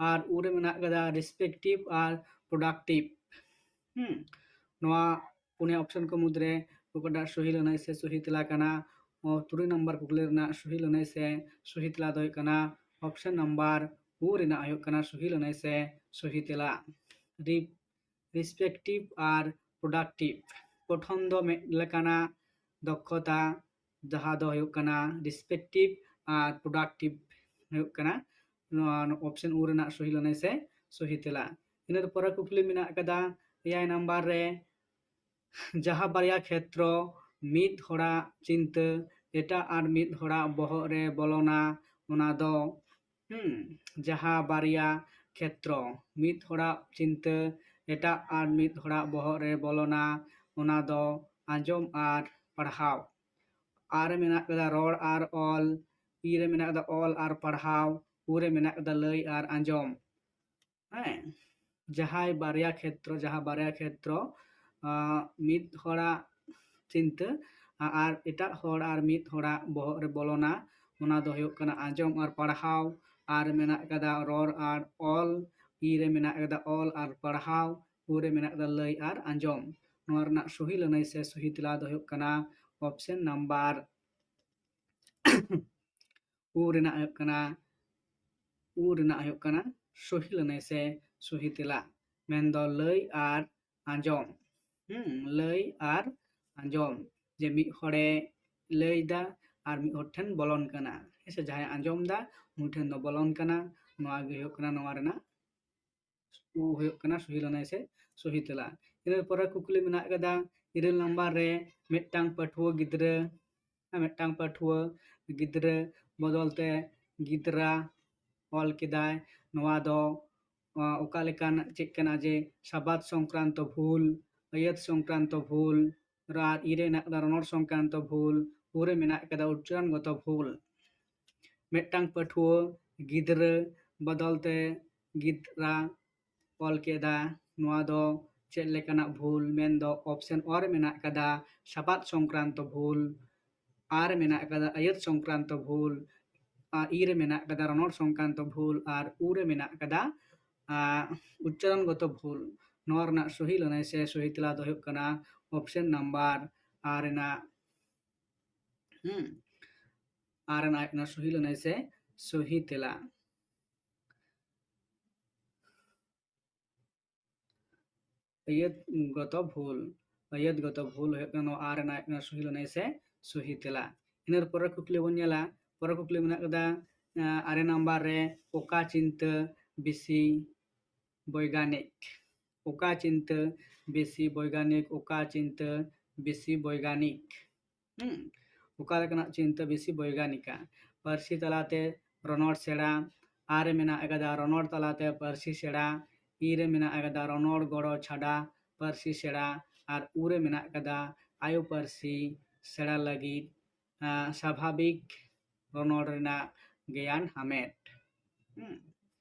ᱟᱨ ᱩ ᱨᱮ ᱢᱮᱱᱟᱜ ᱠᱟᱫᱟ ᱨᱮᱥᱯᱮᱠᱴᱤᱵᱷ ᱟᱨ ᱯᱨᱚᱰᱟᱠᱴᱤᱵᱷ᱾ ᱦᱩᱸ, ᱱᱚᱣᱟ ᱯᱩᱱᱭᱟ ᱚᱯᱥᱮᱱ ᱠᱚ ᱢᱩᱫᱽᱨᱮ ᱚᱠᱟᱴᱟᱜ ᱥᱚᱦᱤ ᱞᱟᱹᱱᱟᱹᱭ ᱥᱮ ᱥᱚᱦᱤ ᱛᱮᱞᱟ ᱠᱟᱱᱟ? ᱚ, ᱛᱩᱨᱩᱭ ᱱᱟᱢᱵᱟᱨ ᱠᱩᱠᱞᱤ ᱨᱮᱱᱟᱜ ᱥᱚᱦᱤ ᱞᱟᱹᱱᱟᱹᱭ ᱥᱮ ᱥᱚᱦᱤ ᱛᱮᱞᱟ ᱫᱚ ᱦᱩᱭᱩᱜ ᱠᱟᱱᱟ ᱚᱯᱥᱮᱱ ᱱᱟᱢᱵᱟᱨ ᱩ ᱨᱮᱱᱟᱜ ᱦᱩᱭᱩᱜ ᱠᱟᱱᱟ ᱥᱚᱦᱤ ᱞᱟᱹᱱᱟᱹᱭ ᱥᱮ ᱥᱚᱦᱤ ᱛᱮᱞᱟ᱾ ᱨᱤᱯ ᱨᱮᱥᱯᱮᱠᱴᱤᱵᱷ ᱟᱨ ᱯᱨᱚᱰᱟᱠᱴᱤᱵᱷ᱾ ᱯᱚᱴᱷᱚᱱ ᱫᱚ ᱢᱤᱫ ᱞᱮᱠᱟᱱᱟᱜ ᱫᱚᱠᱷᱚᱛᱟ, ᱡᱟᱦᱟᱸ ᱫᱚ ᱦᱩᱭᱩᱜ ᱠᱟᱱᱟ ᱨᱮᱥᱯᱮᱠᱴᱤᱵᱷ ᱟᱨ ᱯᱨᱚᱰᱟᱠᱴᱤᱵᱷ ᱦᱩᱭᱩᱜ ᱠᱟᱱᱟ᱾ ᱱᱚᱣᱟ ᱚᱯᱥᱮᱱ ᱩ ᱨᱮᱱᱟᱜ ᱥᱚᱦᱤ ᱞᱟᱹᱱᱟᱹᱭ ᱥᱮ ᱥᱚᱦᱤ ᱛᱮᱞᱟ᱾ ᱤᱱᱟᱹ ᱯᱚᱨᱮ ᱠᱩᱠᱞᱤ ᱢᱮᱱᱟᱜ ᱟᱠᱟᱫᱟ ᱮᱭᱟᱭ ᱱᱟᱢᱵᱟᱨ ᱨᱮ, ᱡᱟᱦᱟᱸ ᱵᱟᱨᱭᱟ ᱠᱷᱮᱛᱨᱚ ᱢᱤᱫ ᱦᱚᱲᱟᱜ ᱪᱤᱱᱛᱟᱹ ᱮᱴᱟᱜ ᱟᱨ ᱢᱤᱫ ᱦᱚᱲᱟᱜ ᱵᱚᱦᱚᱜ ᱨᱮ ᱵᱚᱞᱚᱱᱟ, ᱚᱱᱟ ᱫᱚ, ᱦᱩᱸ, ᱡᱟᱦᱟᱸ ᱵᱟᱨᱭᱟ ᱠᱷᱮᱛᱨᱚ ᱢᱤᱫ ᱦᱚᱲᱟᱜ ᱪᱤᱱᱛᱟᱹ ᱮᱴᱟᱜ ᱟᱨ ᱢᱤᱫ ᱦᱚᱲᱟᱜ ᱵᱚᱦᱚᱜ ᱨᱮ ᱵᱚᱞᱚᱱᱟ, ᱚᱱᱟ ᱫᱚ ᱟᱸᱡᱚᱢ ᱟᱨ ᱯᱟᱲᱦᱟᱣ᱾ ᱟᱨ ᱨᱮ ᱢᱮᱱᱟᱜ ᱠᱟᱫᱟ ᱨᱚᱲ ᱟᱨ ᱚᱞ, ᱤ ᱨᱮ ᱢᱮᱱᱟᱜ ᱠᱟᱫᱟ ᱚᱞ ᱟᱨ ᱯᱟᱲᱦᱟᱣ, ᱩ ᱨᱮ ᱢᱮᱱᱟᱜ ᱠᱟᱫᱟ ᱞᱟᱹᱭ ᱟᱨ ᱟᱸᱡᱚᱢ᱾ ᱦᱮᱸ, ᱡᱟᱦᱟᱸᱭ ᱵᱟᱨᱭᱟ ᱠᱷᱮᱛᱨᱚ, ᱡᱟᱦᱟᱸ ᱵᱟᱨᱭᱟ ᱠᱷᱮᱛᱨᱚ, ᱟᱸ, ᱢᱤᱫ ᱦᱚᱲᱟᱜ ᱪᱤᱱᱛᱟᱹ ᱟ-, ᱟᱨ ᱮᱴᱟᱜ ᱦᱚᱲ ᱟᱨ ᱢᱤᱫ ᱦᱚᱲᱟᱜ ᱵᱚᱦᱚᱜ ᱨᱮ ᱵᱚᱞᱚᱱᱟ, ᱚᱱᱟ ᱫᱚ ᱦᱩᱭᱩᱜ ᱠᱟᱱᱟ ᱟᱸᱡᱚᱢ ᱟᱨ ᱯᱟᱲᱦᱟᱣ᱾ ᱟᱨ ᱨᱮ ᱢᱮᱱᱟᱜ ᱠᱟᱫᱟ ᱨᱚᱲ ᱟᱨ ᱚᱞ, ᱤ ᱨᱮ ᱢᱮᱱᱟᱜ ᱠᱟᱫᱟ ᱚᱞ ᱟᱨ ᱯᱟᱲᱦᱟᱣ, ᱩ ᱨᱮ ᱢᱮᱱᱟᱜ ᱠᱟᱫᱟ ᱞᱟᱹᱭ ᱟᱨ ᱟᱸᱡᱚᱢ᱾ ᱱᱚᱣᱟ ᱨᱮᱱᱟᱜ ᱥᱚᱦᱤ ᱞᱟᱹᱱᱟᱹᱭ ᱥᱮ ᱥᱚᱦᱤ ᱛᱮᱞᱟ ᱫᱚ ᱦᱩᱭᱩᱜ ᱠᱟᱱᱟ ᱚᱯᱥᱮᱱ ᱱᱟᱢᱵᱟᱨ ᱩ ᱨᱮᱱᱟᱜ ᱦᱩᱭᱩᱜ ᱠᱟᱱᱟ, ᱩ ᱨᱮᱱᱟᱜ ᱦᱩᱭᱩᱜ ᱠᱟᱱᱟ ᱥᱚᱦᱤ ᱞᱟᱹᱱᱟᱹᱭ ᱥᱮ ᱥᱚᱦᱤ ᱛᱮᱞᱟ, ᱢᱮᱱᱫᱚ ᱞᱟᱹᱭ ᱟᱨ ᱟᱸᱡᱚᱢ᱾ ᱦᱩᱸ, ᱞᱟᱹᱭ ᱟᱨ ᱟᱸᱡᱚᱢ, ᱡᱮ ᱢᱤᱫ ᱦᱚᱲᱮ ᱞᱟᱹᱭᱫᱟ ᱟᱨ ᱢᱤᱫ ᱦᱚᱲ ᱴᱷᱮᱱ ᱵᱚᱞᱚᱱ ᱠᱟᱱᱟ, ᱦᱮᱸ ᱥᱮ, ᱡᱟᱦᱟᱸᱭ ᱟᱸᱡᱚᱢ ᱫᱟ ᱩᱱᱤ ᱴᱷᱮᱱ ᱫᱚ ᱵᱚᱞᱚᱱ ᱠᱟᱱᱟ᱾ ᱱᱚᱣᱟ ᱜᱮ ᱦᱩᱭᱩᱜ ᱠᱟᱱᱟ ᱱᱚᱣᱟ ᱨᱮᱱᱟᱜ ᱩ ᱦᱩᱭᱩᱜ ᱠᱟᱱᱟ ᱥᱚᱦᱤ ᱞᱟᱹᱱᱟᱹᱭ ᱥᱮ ᱥᱚᱦᱤ ᱛᱮᱞᱟ᱾ ᱤᱱᱟᱹ ᱯᱚᱨᱮ ᱠᱩᱠᱞᱤ ᱢᱮᱱᱟᱜ ᱠᱟᱫᱟ ᱤᱨᱟᱹᱞ ᱱᱟᱢᱵᱟᱨ ᱨᱮ, ᱢᱤᱫᱴᱟᱝ ᱯᱟᱹᱴᱷᱩᱣᱟᱹ ᱜᱤᱫᱽᱨᱟᱹ, ᱢᱤᱫᱴᱟᱝ ᱯᱟᱹᱴᱷᱩᱣᱟᱹ ᱜᱤᱫᱽᱨᱟᱹ ᱵᱚᱫᱚᱞ ᱛᱮ ᱜᱤᱫᱽᱨᱟ ᱚᱞ ᱠᱮᱫᱟᱭ᱾ ᱱᱚᱣᱟ ᱫᱚ ᱚᱠᱟ ᱞᱮᱠᱟᱱ ᱪᱮᱫ ᱠᱟᱱᱟ ᱡᱮ ᱥᱟᱵᱟᱫ ᱥᱚᱝᱠᱨᱟᱱᱛᱚ ᱵᱷᱩᱞ, ᱟᱹᱭᱟᱹᱛ ᱥᱚᱝᱠᱨᱟᱱᱛᱚ ᱵᱷᱩᱞ, ᱟᱨ ᱤ ᱨᱮ ᱢᱮᱱᱟᱜ ᱠᱟᱫᱟ ᱨᱚᱱᱚᱲ ᱥᱚᱝᱠᱨᱟᱱᱛᱚ ᱵᱷᱩᱞ, ᱩ ᱨᱮ ᱢᱮᱱᱟᱜ ᱠᱟᱫᱟ ᱩᱪᱪᱟᱨᱚᱱ ᱜᱚᱛᱚ ᱵᱷᱩᱞ᱾ ᱢᱤᱫᱴᱟᱝ ᱯᱟᱹᱴᱷᱩᱣᱟᱹ ᱜᱤᱫᱽᱨᱟᱹ ᱵᱚᱫᱚᱞ ᱛᱮ ᱜᱤᱫᱽᱨᱟ ᱚᱞ ᱠᱮᱫᱟ, ᱱᱚᱣᱟ ᱫᱚ ᱪᱮᱫ ᱞᱮᱠᱟᱱᱟᱜ ᱵᱷᱩᱞ? ᱢᱮᱱᱫᱚ ᱚᱯᱥᱮᱱ ᱚ ᱨᱮ ᱢᱮᱱᱟᱜ ᱠᱟᱫᱟ ᱥᱟᱵᱟᱫ ᱥᱚᱝᱠᱨᱟᱱᱛᱚ ᱵᱷᱩᱞ, ᱟ ᱨᱮ ᱢᱮᱱᱟᱜ ᱠᱟᱫᱟ ᱟᱹᱭᱟᱹᱛ ᱥᱚᱝᱠᱨᱟᱱᱛᱚ ᱵᱷᱩᱞ, ᱟ, ᱤ ᱨᱮ ᱢᱮᱱᱟᱜ ᱠᱟᱫᱟ ᱨᱚᱱᱚᱲ ᱥᱚᱝᱠᱨᱟᱱᱛᱚ ᱵᱷᱩᱞ, ᱟᱨ ᱩ ᱨᱮ ᱢᱮᱱᱟᱜ ᱠᱟᱫᱟ, ᱟ, ᱩᱪᱪᱟᱨᱚᱱ ᱜᱚᱛᱚ ᱵᱷᱩᱞ᱾ ᱱᱚᱣᱟ ᱨᱮᱱᱟᱜ ᱥᱚᱦᱤ ᱞᱟᱹᱱᱟᱹᱭ ᱥᱮ ᱥᱚᱦᱤ ᱛᱮᱞᱟ ᱫᱚ ᱦᱩᱭᱩᱜ ᱠᱟᱱᱟ ᱚᱯᱥᱮᱱ ᱱᱟᱢᱵᱟᱨ ᱟ ᱨᱮᱱᱟᱜ, ᱦᱩᱸ, ᱟ ᱨᱮᱱᱟᱜ ᱦᱩᱭᱩᱜ ᱠᱟᱱᱟ ᱥᱚᱦᱤ ᱞᱟᱹᱱᱟᱹᱭ ᱥᱮ ᱥᱚᱦᱤ ᱛᱮᱞᱟ᱾ ᱟᱹᱭᱟᱹᱛ ᱜᱚᱛᱚ ᱵᱷᱩᱞ᱾ ᱟᱹᱭᱟᱹᱛ ᱜᱚᱛᱚ ᱵᱷᱩᱞ ᱦᱩᱭᱩᱜ ᱠᱟᱱᱟ ᱱᱚᱣᱟ ᱟ ᱨᱮᱱᱟᱜ ᱦᱩᱭᱩᱜ ᱠᱟᱱᱟ ᱥᱚᱦᱤ ᱞᱟᱹᱱᱟᱹᱭ ᱥᱮ ᱥᱚᱦᱤ ᱛᱮᱞᱟ᱾ ᱤᱱᱟᱹ ᱯᱚᱨᱮ ᱠᱩᱠᱞᱤ ᱵᱚᱱ ᱧᱮᱞᱟ᱾ ᱯᱚᱨᱮ ᱠᱩᱠᱞᱤ ᱢᱮᱱᱟᱜ ᱠᱟᱫᱟ, ᱟᱸ, ᱟᱨᱮ ᱱᱟᱢᱵᱟᱨ ᱨᱮ ᱚᱠᱟ ᱪᱤᱱᱛᱟᱹ ᱵᱮᱥᱤ ᱵᱳᱭᱜᱟᱱᱤᱠ? ᱚᱠᱟ ᱪᱤᱱᱛᱟᱹ ᱵᱮᱥᱤ ᱵᱳᱭᱜᱟᱱᱤᱠ? ᱚᱠᱟ ᱪᱤᱱᱛᱟᱹ ᱵᱮᱥᱤ ᱵᱳᱭᱜᱟᱱᱤᱠ? ᱦᱩᱸ, ᱚᱠᱟ ᱞᱮᱠᱟᱱᱟᱜ ᱪᱤᱱᱛᱟᱹ ᱵᱮᱥᱤ ᱵᱳᱭᱜᱟᱱᱤᱠᱟ? ᱯᱟᱹᱨᱥᱤ ᱛᱟᱞᱟᱛᱮ ᱨᱚᱱᱚᱲ ᱥᱮᱬᱟ, ᱟ ᱨᱮ ᱢᱮᱱᱟᱜ ᱟᱠᱟᱫᱟ ᱨᱚᱱᱚᱲ ᱛᱟᱞᱟᱛᱮ ᱯᱟᱹᱨᱥᱤ ᱥᱮᱬᱟ, ᱤ ᱨᱮ ᱢᱮᱱᱟᱜ ᱟᱠᱟᱫᱟ ᱨᱚᱱᱚᱲ ᱜᱚᱲᱚ ᱪᱷᱟᱰᱟ ᱯᱟᱹᱨᱥᱤ ᱥᱮᱬᱟ, ᱟᱨ ᱩ ᱨᱮ ᱢᱮᱱᱟᱜ ᱟᱠᱟᱫᱟ ᱟᱭᱳ ᱯᱟᱹᱨᱥᱤ ᱥᱮᱬᱟ ᱞᱟᱹᱜᱤᱫ, ᱟᱸ, ᱥᱟᱵᱷᱟᱵᱤᱠ ᱨᱚᱱᱚᱲ ᱨᱮᱱᱟᱜ ᱜᱮᱭᱟᱱ ᱦᱟᱢᱮᱴ᱾ ᱦᱩᱸ᱾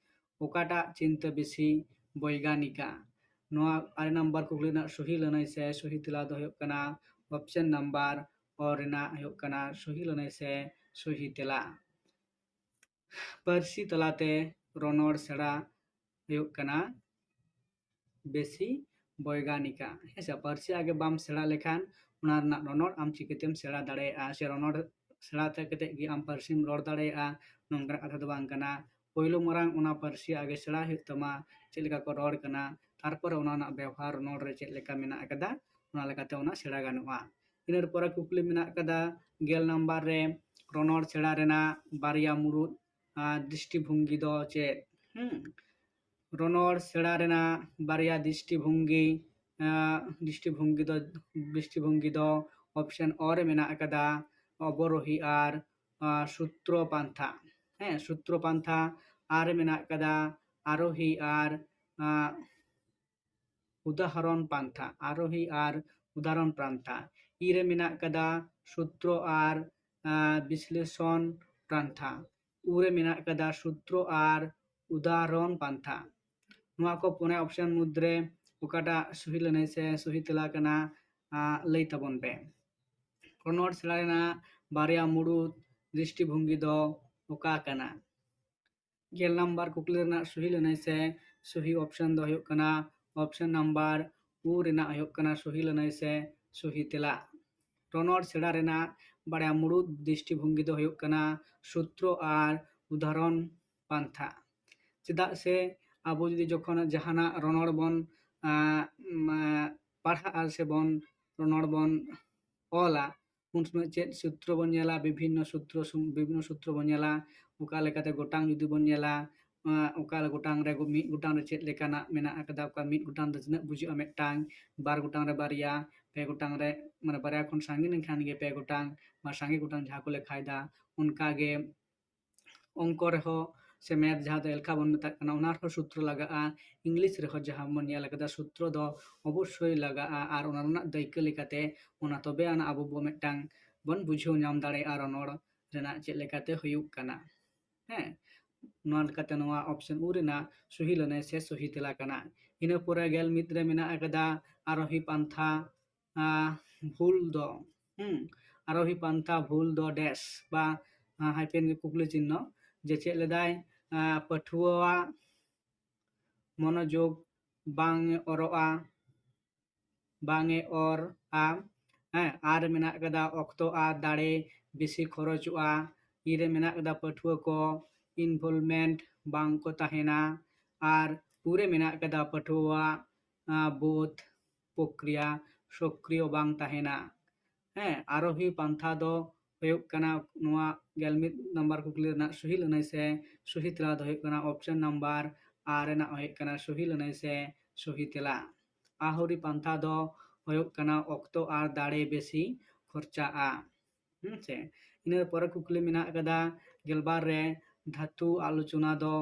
ᱚᱠᱟᱴᱟᱜ ᱪᱤᱱᱛᱟᱹ ᱵᱮᱥᱤ ᱵᱳᱭᱜᱟᱱᱤᱠᱟ? ᱱᱚᱣᱟ ᱟᱨᱮ ᱱᱟᱢᱵᱟᱨ ᱠᱩᱠᱞᱤ ᱨᱮᱱᱟᱜ ᱥᱚᱦᱤ ᱞᱟᱹᱱᱟᱹᱭ ᱥᱮ ᱥᱚᱦᱤ ᱛᱮᱞᱟ ᱫᱚ ᱦᱩᱭᱩᱜ ᱠᱟᱱᱟ ᱚᱯᱥᱮᱱ ᱱᱟᱢᱵᱟᱨ ᱚ ᱨᱮᱱᱟᱜ ᱦᱩᱭᱩᱜ ᱠᱟᱱᱟ ᱥᱚᱦᱤ ᱞᱟᱹᱱᱟᱹᱭ ᱥᱮ ᱥᱚᱦᱤ ᱛᱮᱞᱟ᱾ ᱯᱟᱹᱨᱥᱤ ᱛᱟᱞᱟᱛᱮ ᱨᱚᱱᱚᱲ ᱥᱮᱬᱟ ᱦᱩᱭᱩᱜ ᱠᱟᱱᱟ ᱵᱮᱥᱤ ᱵᱳᱭᱜᱟᱱᱤᱠᱟ᱾ ᱦᱮᱸ ᱥᱮ, ᱯᱟᱹᱨᱥᱤ ᱟᱜᱮ ᱵᱟᱢ ᱥᱮᱬᱟ ᱞᱮᱠᱷᱟᱱ ᱚᱱᱟ ᱨᱮᱱᱟᱜ ᱨᱚᱱᱚᱲ ᱟᱢ ᱪᱤᱠᱟᱹᱛᱮᱢ ᱥᱮᱬᱟ ᱫᱟᱲᱮᱭᱟᱜᱼᱟ? ᱥᱮ ᱨᱚᱱᱚᱲ ᱥᱮᱬᱟ ᱛᱮ ᱠᱟᱛᱮᱫ ᱜᱮ ᱟᱢ ᱯᱟᱹᱨᱥᱤᱢ ᱨᱚᱲ ᱫᱟᱲᱮᱭᱟᱜᱼᱟ, ᱱᱚᱝᱠᱟᱱᱟᱜ ᱠᱟᱛᱷᱟ ᱫᱚ ᱵᱟᱝ ᱠᱟᱱᱟ᱾ ᱯᱳᱭᱞᱳ ᱢᱟᱨᱟᱝ ᱚᱱᱟ ᱯᱟᱹᱨᱥᱤ ᱟᱜᱮ ᱥᱮᱬᱟ ᱦᱩᱭᱩᱜ ᱛᱟᱢᱟ, ᱪᱮᱫ ᱞᱮᱠᱟ ᱠᱚ ᱨᱚᱲ ᱠᱟᱱᱟ, ᱛᱟᱨᱯᱚᱨᱮ ᱚᱱᱟ ᱨᱮᱱᱟᱜ ᱵᱮᱣᱦᱟᱨ ᱨᱚᱱᱚᱲ ᱨᱮ ᱪᱮᱫ ᱞᱮᱠᱟ ᱢᱮᱱᱟᱜ ᱟᱠᱟᱫᱟ, ᱚᱱᱟ ᱞᱮᱠᱟᱛᱮ ᱚᱱᱟ ᱥᱮᱬᱟ ᱜᱟᱱᱚᱜᱼᱟ᱾ ᱤᱱᱟᱹ ᱯᱚᱨᱮ ᱠᱩᱠᱞᱤ ᱢᱮᱱᱟᱜ ᱟᱠᱟᱫᱟ ᱜᱮᱞ ᱱᱟᱢᱵᱟᱨ ᱨᱮ, ᱨᱚᱱᱚᱲ ᱥᱮᱬᱟ ᱨᱮᱱᱟᱜ ᱵᱟᱨᱭᱟ ᱢᱩᱲᱩᱫ, ᱟᱸ, ᱫᱨᱤᱥᱴᱤᱵᱷᱚᱝᱜᱤ ᱫᱚ ᱪᱮᱫ? ᱦᱩᱸ, ᱨᱚᱱᱚᱲ ᱥᱮᱬᱟ ᱨᱮᱱᱟᱜ ᱵᱟᱨᱭᱟ ᱫᱨᱤᱥᱴᱤᱵᱷᱚᱝᱜᱤ, ᱟᱸ, ᱫᱨᱤᱥᱴᱤᱵᱷᱚᱝᱜᱤ ᱫᱚ, ᱫᱨᱤᱥᱴᱤᱵᱷᱚᱝᱜᱤ ᱫᱚ ᱚᱯᱥᱮᱱ ᱚ ᱨᱮ ᱢᱮᱱᱟᱜ ᱟᱠᱟᱫᱟ, ᱚᱵᱚᱨᱳᱦᱤ ᱟᱨ, ᱟᱸ, ᱥᱩᱛᱨᱚ ᱯᱟᱱᱛᱷᱟ᱾ ᱦᱮᱸ, ᱥᱩᱛᱨᱚ ᱯᱟᱱᱛᱷᱟ, ᱟᱨ ᱨᱮ ᱢᱮᱱᱟᱜ ᱠᱟᱫᱟ ᱟᱨᱳᱦᱤ ᱟᱨ ᱟᱸ, ᱩᱫᱟᱦᱚᱨᱚᱱ ᱯᱟᱱᱛᱷᱟ, ᱟᱨᱳᱦᱤ ᱟᱨ ᱩᱫᱟᱦᱚᱨᱚᱱ ᱯᱟᱱᱛᱷᱟ᱾ ᱤ ᱨᱮ ᱢᱮᱱᱟᱜ ᱠᱟᱫᱟ ᱥᱩᱛᱨᱚ ᱟᱨ ᱟᱸ, ᱵᱤᱥᱞᱮᱥᱚᱱ ᱯᱟᱱᱛᱷᱟ᱾ ᱩ ᱨᱮ ᱢᱮᱱᱟᱜ ᱠᱟᱫᱟ ᱥᱩᱛᱨᱚ ᱟᱨ ᱩᱫᱟᱦᱚᱨᱚᱱ ᱯᱟᱱᱛᱷᱟ᱾ ᱱᱚᱣᱟ ᱠᱚ ᱯᱩᱱᱭᱟ ᱚᱯᱥᱚᱱ ᱢᱩᱫᱽᱨᱮ ᱚᱠᱟᱴᱟᱜ ᱥᱩᱦᱤ ᱞᱟᱹᱱᱟᱹᱭ ᱥᱮ ᱥᱩᱦᱤ ᱛᱮᱞᱟ ᱠᱟᱱᱟ, ᱟᱸ, ᱞᱟᱹᱭ ᱛᱟᱵᱚᱱ ᱯᱮ᱾ ᱨᱚᱱᱚᱲ ᱥᱮᱬᱟ ᱨᱮᱱᱟᱜ ᱵᱟᱨᱭᱟ ᱢᱩᱲᱩᱫ ᱫᱨᱤᱥᱴᱤᱵᱷᱚᱝᱜᱤ ᱫᱚ ᱚᱠᱟ ᱠᱟᱱᱟ? ᱜᱮᱞ ᱱᱟᱢᱵᱟᱨ ᱠᱩᱠᱞᱤ ᱨᱮᱱᱟᱜ ᱥᱩᱦᱤ ᱞᱟᱹᱱᱟᱹᱭ ᱥᱮ ᱥᱩᱦᱤ ᱚᱯᱥᱚᱱ ᱫᱚ ᱦᱩᱭᱩᱜ ᱠᱟᱱᱟ ᱚᱯᱥᱚᱱ ᱱᱟᱢᱵᱟᱨ ᱩ ᱨᱮᱱᱟᱜ ᱦᱩᱭᱩᱜ ᱠᱟᱱᱟ ᱥᱩᱦᱤ ᱞᱟᱹᱱᱟᱹᱭ ᱥᱮ ᱥᱩᱦᱤ ᱛᱮᱞᱟ᱾ ᱨᱚᱱᱚᱲ ᱥᱮᱬᱟ ᱨᱮᱱᱟᱜ ᱵᱟᱨᱭᱟ ᱢᱩᱲᱩᱫ ᱫᱨᱤᱥᱴᱤᱵᱷᱚᱝᱜᱤ ᱫᱚ ᱦᱩᱭᱩᱜ ᱠᱟᱱᱟ ᱥᱩᱛᱨᱚ ᱟᱨ ᱩᱫᱟᱦᱚᱨᱚᱱ ᱯᱟᱱᱛᱷᱟ᱾ ᱪᱮᱫᱟᱜ ᱥᱮ ᱟᱵᱚ ᱡᱩᱫᱤ ᱡᱚᱠᱷᱚᱱ ᱡᱟᱦᱟᱱᱟᱜ ᱨᱚᱱᱚᱲ ᱵᱚᱱ, ᱟᱸ, ᱢᱟ-, ᱯᱟᱲᱦᱟᱜᱼᱟ ᱥᱮ ᱵᱚᱱ ᱨᱚᱱᱚᱲ ᱵᱚᱱ ᱚᱞᱟ, ᱩᱱ ᱥᱚᱢᱚᱭ ᱪᱮᱫ ᱥᱩᱛᱨᱚ ᱵᱚᱱ ᱧᱮᱞᱟ? ᱵᱤᱵᱷᱤᱱᱱᱚ ᱥᱩᱛᱨᱚ ᱥᱩ-, ᱵᱤᱵᱷᱤᱱᱱᱚ ᱥᱩᱛᱨᱚ ᱵᱚᱱ ᱧᱮᱞᱟ᱾ ᱚᱠᱟ ᱞᱮᱠᱟᱛᱮ ᱜᱚᱴᱟᱝ ᱡᱩᱫᱤ ᱵᱚᱱ ᱧᱮᱞᱟ, ᱟᱸ, ᱚᱠᱟ ᱜᱚᱴᱟᱝ ᱨᱮ, ᱢᱤᱫ ᱜᱚᱴᱟᱝ ᱨᱮ ᱪᱮᱫ ᱞᱮᱠᱟᱱᱟᱜ ᱢᱮᱱᱟᱜ ᱟᱠᱟᱫᱟ, ᱚᱠᱟ ᱢᱤᱫ ᱜᱚᱴᱟᱝ ᱫᱚ ᱛᱤᱱᱟᱹᱜ ᱵᱩᱡᱷᱟᱹᱜᱼᱟ ᱢᱤᱫᱴᱟᱝ, ᱵᱟᱨ ᱜᱚᱴᱟᱝ ᱨᱮ ᱵᱟᱨᱭᱟ, ᱯᱮ ᱜᱚᱴᱟᱝ ᱨᱮ, ᱢᱟᱱᱮ ᱵᱟᱨᱭᱟ ᱠᱷᱚᱱ ᱥᱟᱺᱜᱤᱧ ᱞᱮᱱᱠᱷᱟᱱ ᱜᱮ ᱯᱮ ᱜᱚᱴᱟᱝ, ᱵᱟ ᱥᱟᱸᱜᱮ ᱜᱚᱴᱟᱝ ᱡᱟᱦᱟᱸ ᱠᱚ ᱞᱮᱠᱷᱟᱭᱮᱫᱟ, ᱚᱱᱠᱟ ᱜᱮ ᱚᱝᱠᱚ ᱨᱮᱦᱚᱸ ᱥᱮ math ᱡᱟᱦᱟᱸ ᱫᱚ ᱮᱞᱠᱷᱟ ᱵᱚᱱ ᱢᱮᱛᱟᱜ ᱠᱟᱱᱟ, ᱚᱱᱟ ᱨᱮᱦᱚᱸ ᱥᱩᱛᱨᱚ ᱞᱟᱜᱟᱜᱼᱟ᱾ English ᱨᱮᱦᱚᱸ ᱡᱟᱦᱟᱸ ᱵᱚᱱ ᱧᱮᱞ ᱟᱠᱟᱫᱟ ᱥᱩᱛᱨᱚ ᱫᱚ ᱚᱵᱚᱥᱥᱳᱭ ᱞᱟᱜᱟᱜᱼᱟ, ᱟᱨ ᱚᱱᱟ ᱨᱮᱱᱟᱜ ᱫᱟᱹᱭᱠᱟᱹ ᱞᱮᱠᱟᱛᱮ ᱚᱱᱟ ᱛᱚᱵᱮ ᱟᱱᱟᱜ ᱟᱵᱚ ᱵᱚ ᱢᱤᱫᱴᱟᱝ ᱵᱚᱱ ᱵᱩᱡᱷᱟᱹᱣ ᱧᱟᱢ ᱫᱟᱲᱮᱭᱟᱜᱼᱟ ᱨᱚᱱᱚᱲ ᱨᱮᱱᱟᱜ ᱪᱮᱫ ᱞᱮᱠᱟᱛᱮ ᱦᱩᱭᱩᱜ ᱠᱟᱱᱟ᱾ ᱦᱮᱸ, ᱱᱚᱣᱟ ᱞᱮᱠᱟᱛᱮ ᱱᱚᱣᱟ ᱚᱯᱥᱚᱱ ᱩ ᱨᱮᱱᱟᱜ ᱥᱩᱦᱤ ᱞᱟᱹᱱᱟᱹᱭ ᱥᱮ ᱥᱩᱦᱤ ᱛᱮᱞᱟ ᱠᱟᱱᱟ᱾ ᱤᱱᱟᱹ ᱯᱚᱨᱮ ᱜᱮᱞ ᱢᱤᱫ ᱨᱮ ᱢᱮᱱᱟᱜ ᱟᱠᱟᱫᱟ ᱟᱨᱳᱦᱤ ᱯᱟᱱᱛᱷᱟ, ᱟᱸ, ᱵᱷᱩᱞ ᱫᱚ, ᱦᱩᱸ, ᱟᱨᱳᱦᱤ ᱯᱟᱱᱛᱷᱟ ᱵᱷᱩᱞ ᱫᱚ ᱰᱮᱥ ᱵᱟ, ᱟᱸ, hyphen ᱠᱩᱠᱞᱤ ᱪᱤᱱᱦᱚ, ᱡᱮ ᱪᱮᱫ ᱞᱮᱫᱟᱭ, ᱟᱸ, ᱯᱟᱹᱴᱷᱩᱣᱟᱹᱣᱟᱜ ᱢᱚᱱᱳᱡᱳᱜᱽ ᱵᱟᱝ ᱮ ᱚᱨᱚᱜᱼᱟ, ᱵᱟᱝ ᱮ ᱚᱨᱟ᱾ ᱦᱮᱸ, ᱟᱨ ᱢᱮᱱᱟᱜ ᱠᱟᱫᱟ ᱚᱠᱛᱚ ᱟᱨ ᱫᱟᱲᱮ ᱵᱮᱥᱤ ᱠᱷᱚᱨᱚᱪᱚᱜᱼᱟ᱾ ᱤ ᱨᱮ ᱢᱮᱱᱟᱜ ᱠᱟᱫᱟ ᱯᱟᱹᱴᱷᱩᱣᱟᱹ ᱠᱚ involvement ᱵᱟᱝ ᱠᱚ ᱛᱟᱦᱮᱱᱟ᱾ ᱟᱨ ᱩ ᱨᱮ ᱢᱮᱱᱟᱜ ᱠᱟᱫᱟ ᱯᱟᱹᱴᱷᱩᱣᱟᱹᱣᱟᱜ, ᱟᱸ, ᱵᱳᱫᱷ ᱯᱨᱚᱠᱨᱤᱭᱟ ᱥᱚᱠᱨᱤᱭᱚ ᱵᱟᱝ ᱛᱟᱦᱮᱱᱟ᱾ ᱦᱮᱸ, ᱟᱨᱳᱦᱤ ᱯᱟᱱᱛᱷᱟ ᱫᱚ ᱦᱩᱭᱩᱜ ᱠᱟᱱᱟ ᱱᱚᱣᱟ ᱜᱮᱞ ᱢᱤᱫ ᱱᱟᱢᱵᱟᱨ ᱠᱩᱠᱞᱤ ᱨᱮᱱᱟᱜ ᱥᱩᱦᱤ ᱞᱟᱹᱱᱟᱹᱭ ᱥᱮ ᱥᱩᱦᱤ ᱛᱮᱞᱟ ᱫᱚ ᱦᱩᱭᱩᱜ ᱠᱟᱱᱟ ᱚᱯᱥᱚᱱ ᱱᱟᱢᱵᱟᱨ ᱟᱨ ᱨᱮᱱᱟᱜ ᱦᱩᱭᱩᱜ ᱠᱟᱱᱟ ᱥᱩᱦᱤ ᱞᱟᱹᱱᱟᱹᱭ ᱥᱮ ᱥᱩᱦᱤ ᱛᱮᱞᱟ᱾ ᱟᱦᱩᱨᱤ ᱯᱟᱱᱛᱷᱟ ᱫᱚ ᱦᱩᱭᱩᱜ ᱠᱟᱱᱟ ᱚᱠᱛᱚ ᱟᱨ ᱫᱟᱲᱮ ᱵᱮᱥᱤ ᱠᱷᱚᱨᱪᱟᱜᱼᱟ᱾ ᱦᱩᱸ ᱥᱮ? ᱤᱱᱟᱹ ᱯᱚᱨᱮ ᱠᱩᱠᱞᱤ ᱢᱮᱱᱟᱜ ᱟᱠᱟᱫᱟ ᱜᱮᱞᱵᱟᱨ ᱨᱮ, ᱫᱷᱟᱹᱛᱩ ᱟᱞᱳᱪᱚᱱᱟ ᱫᱚ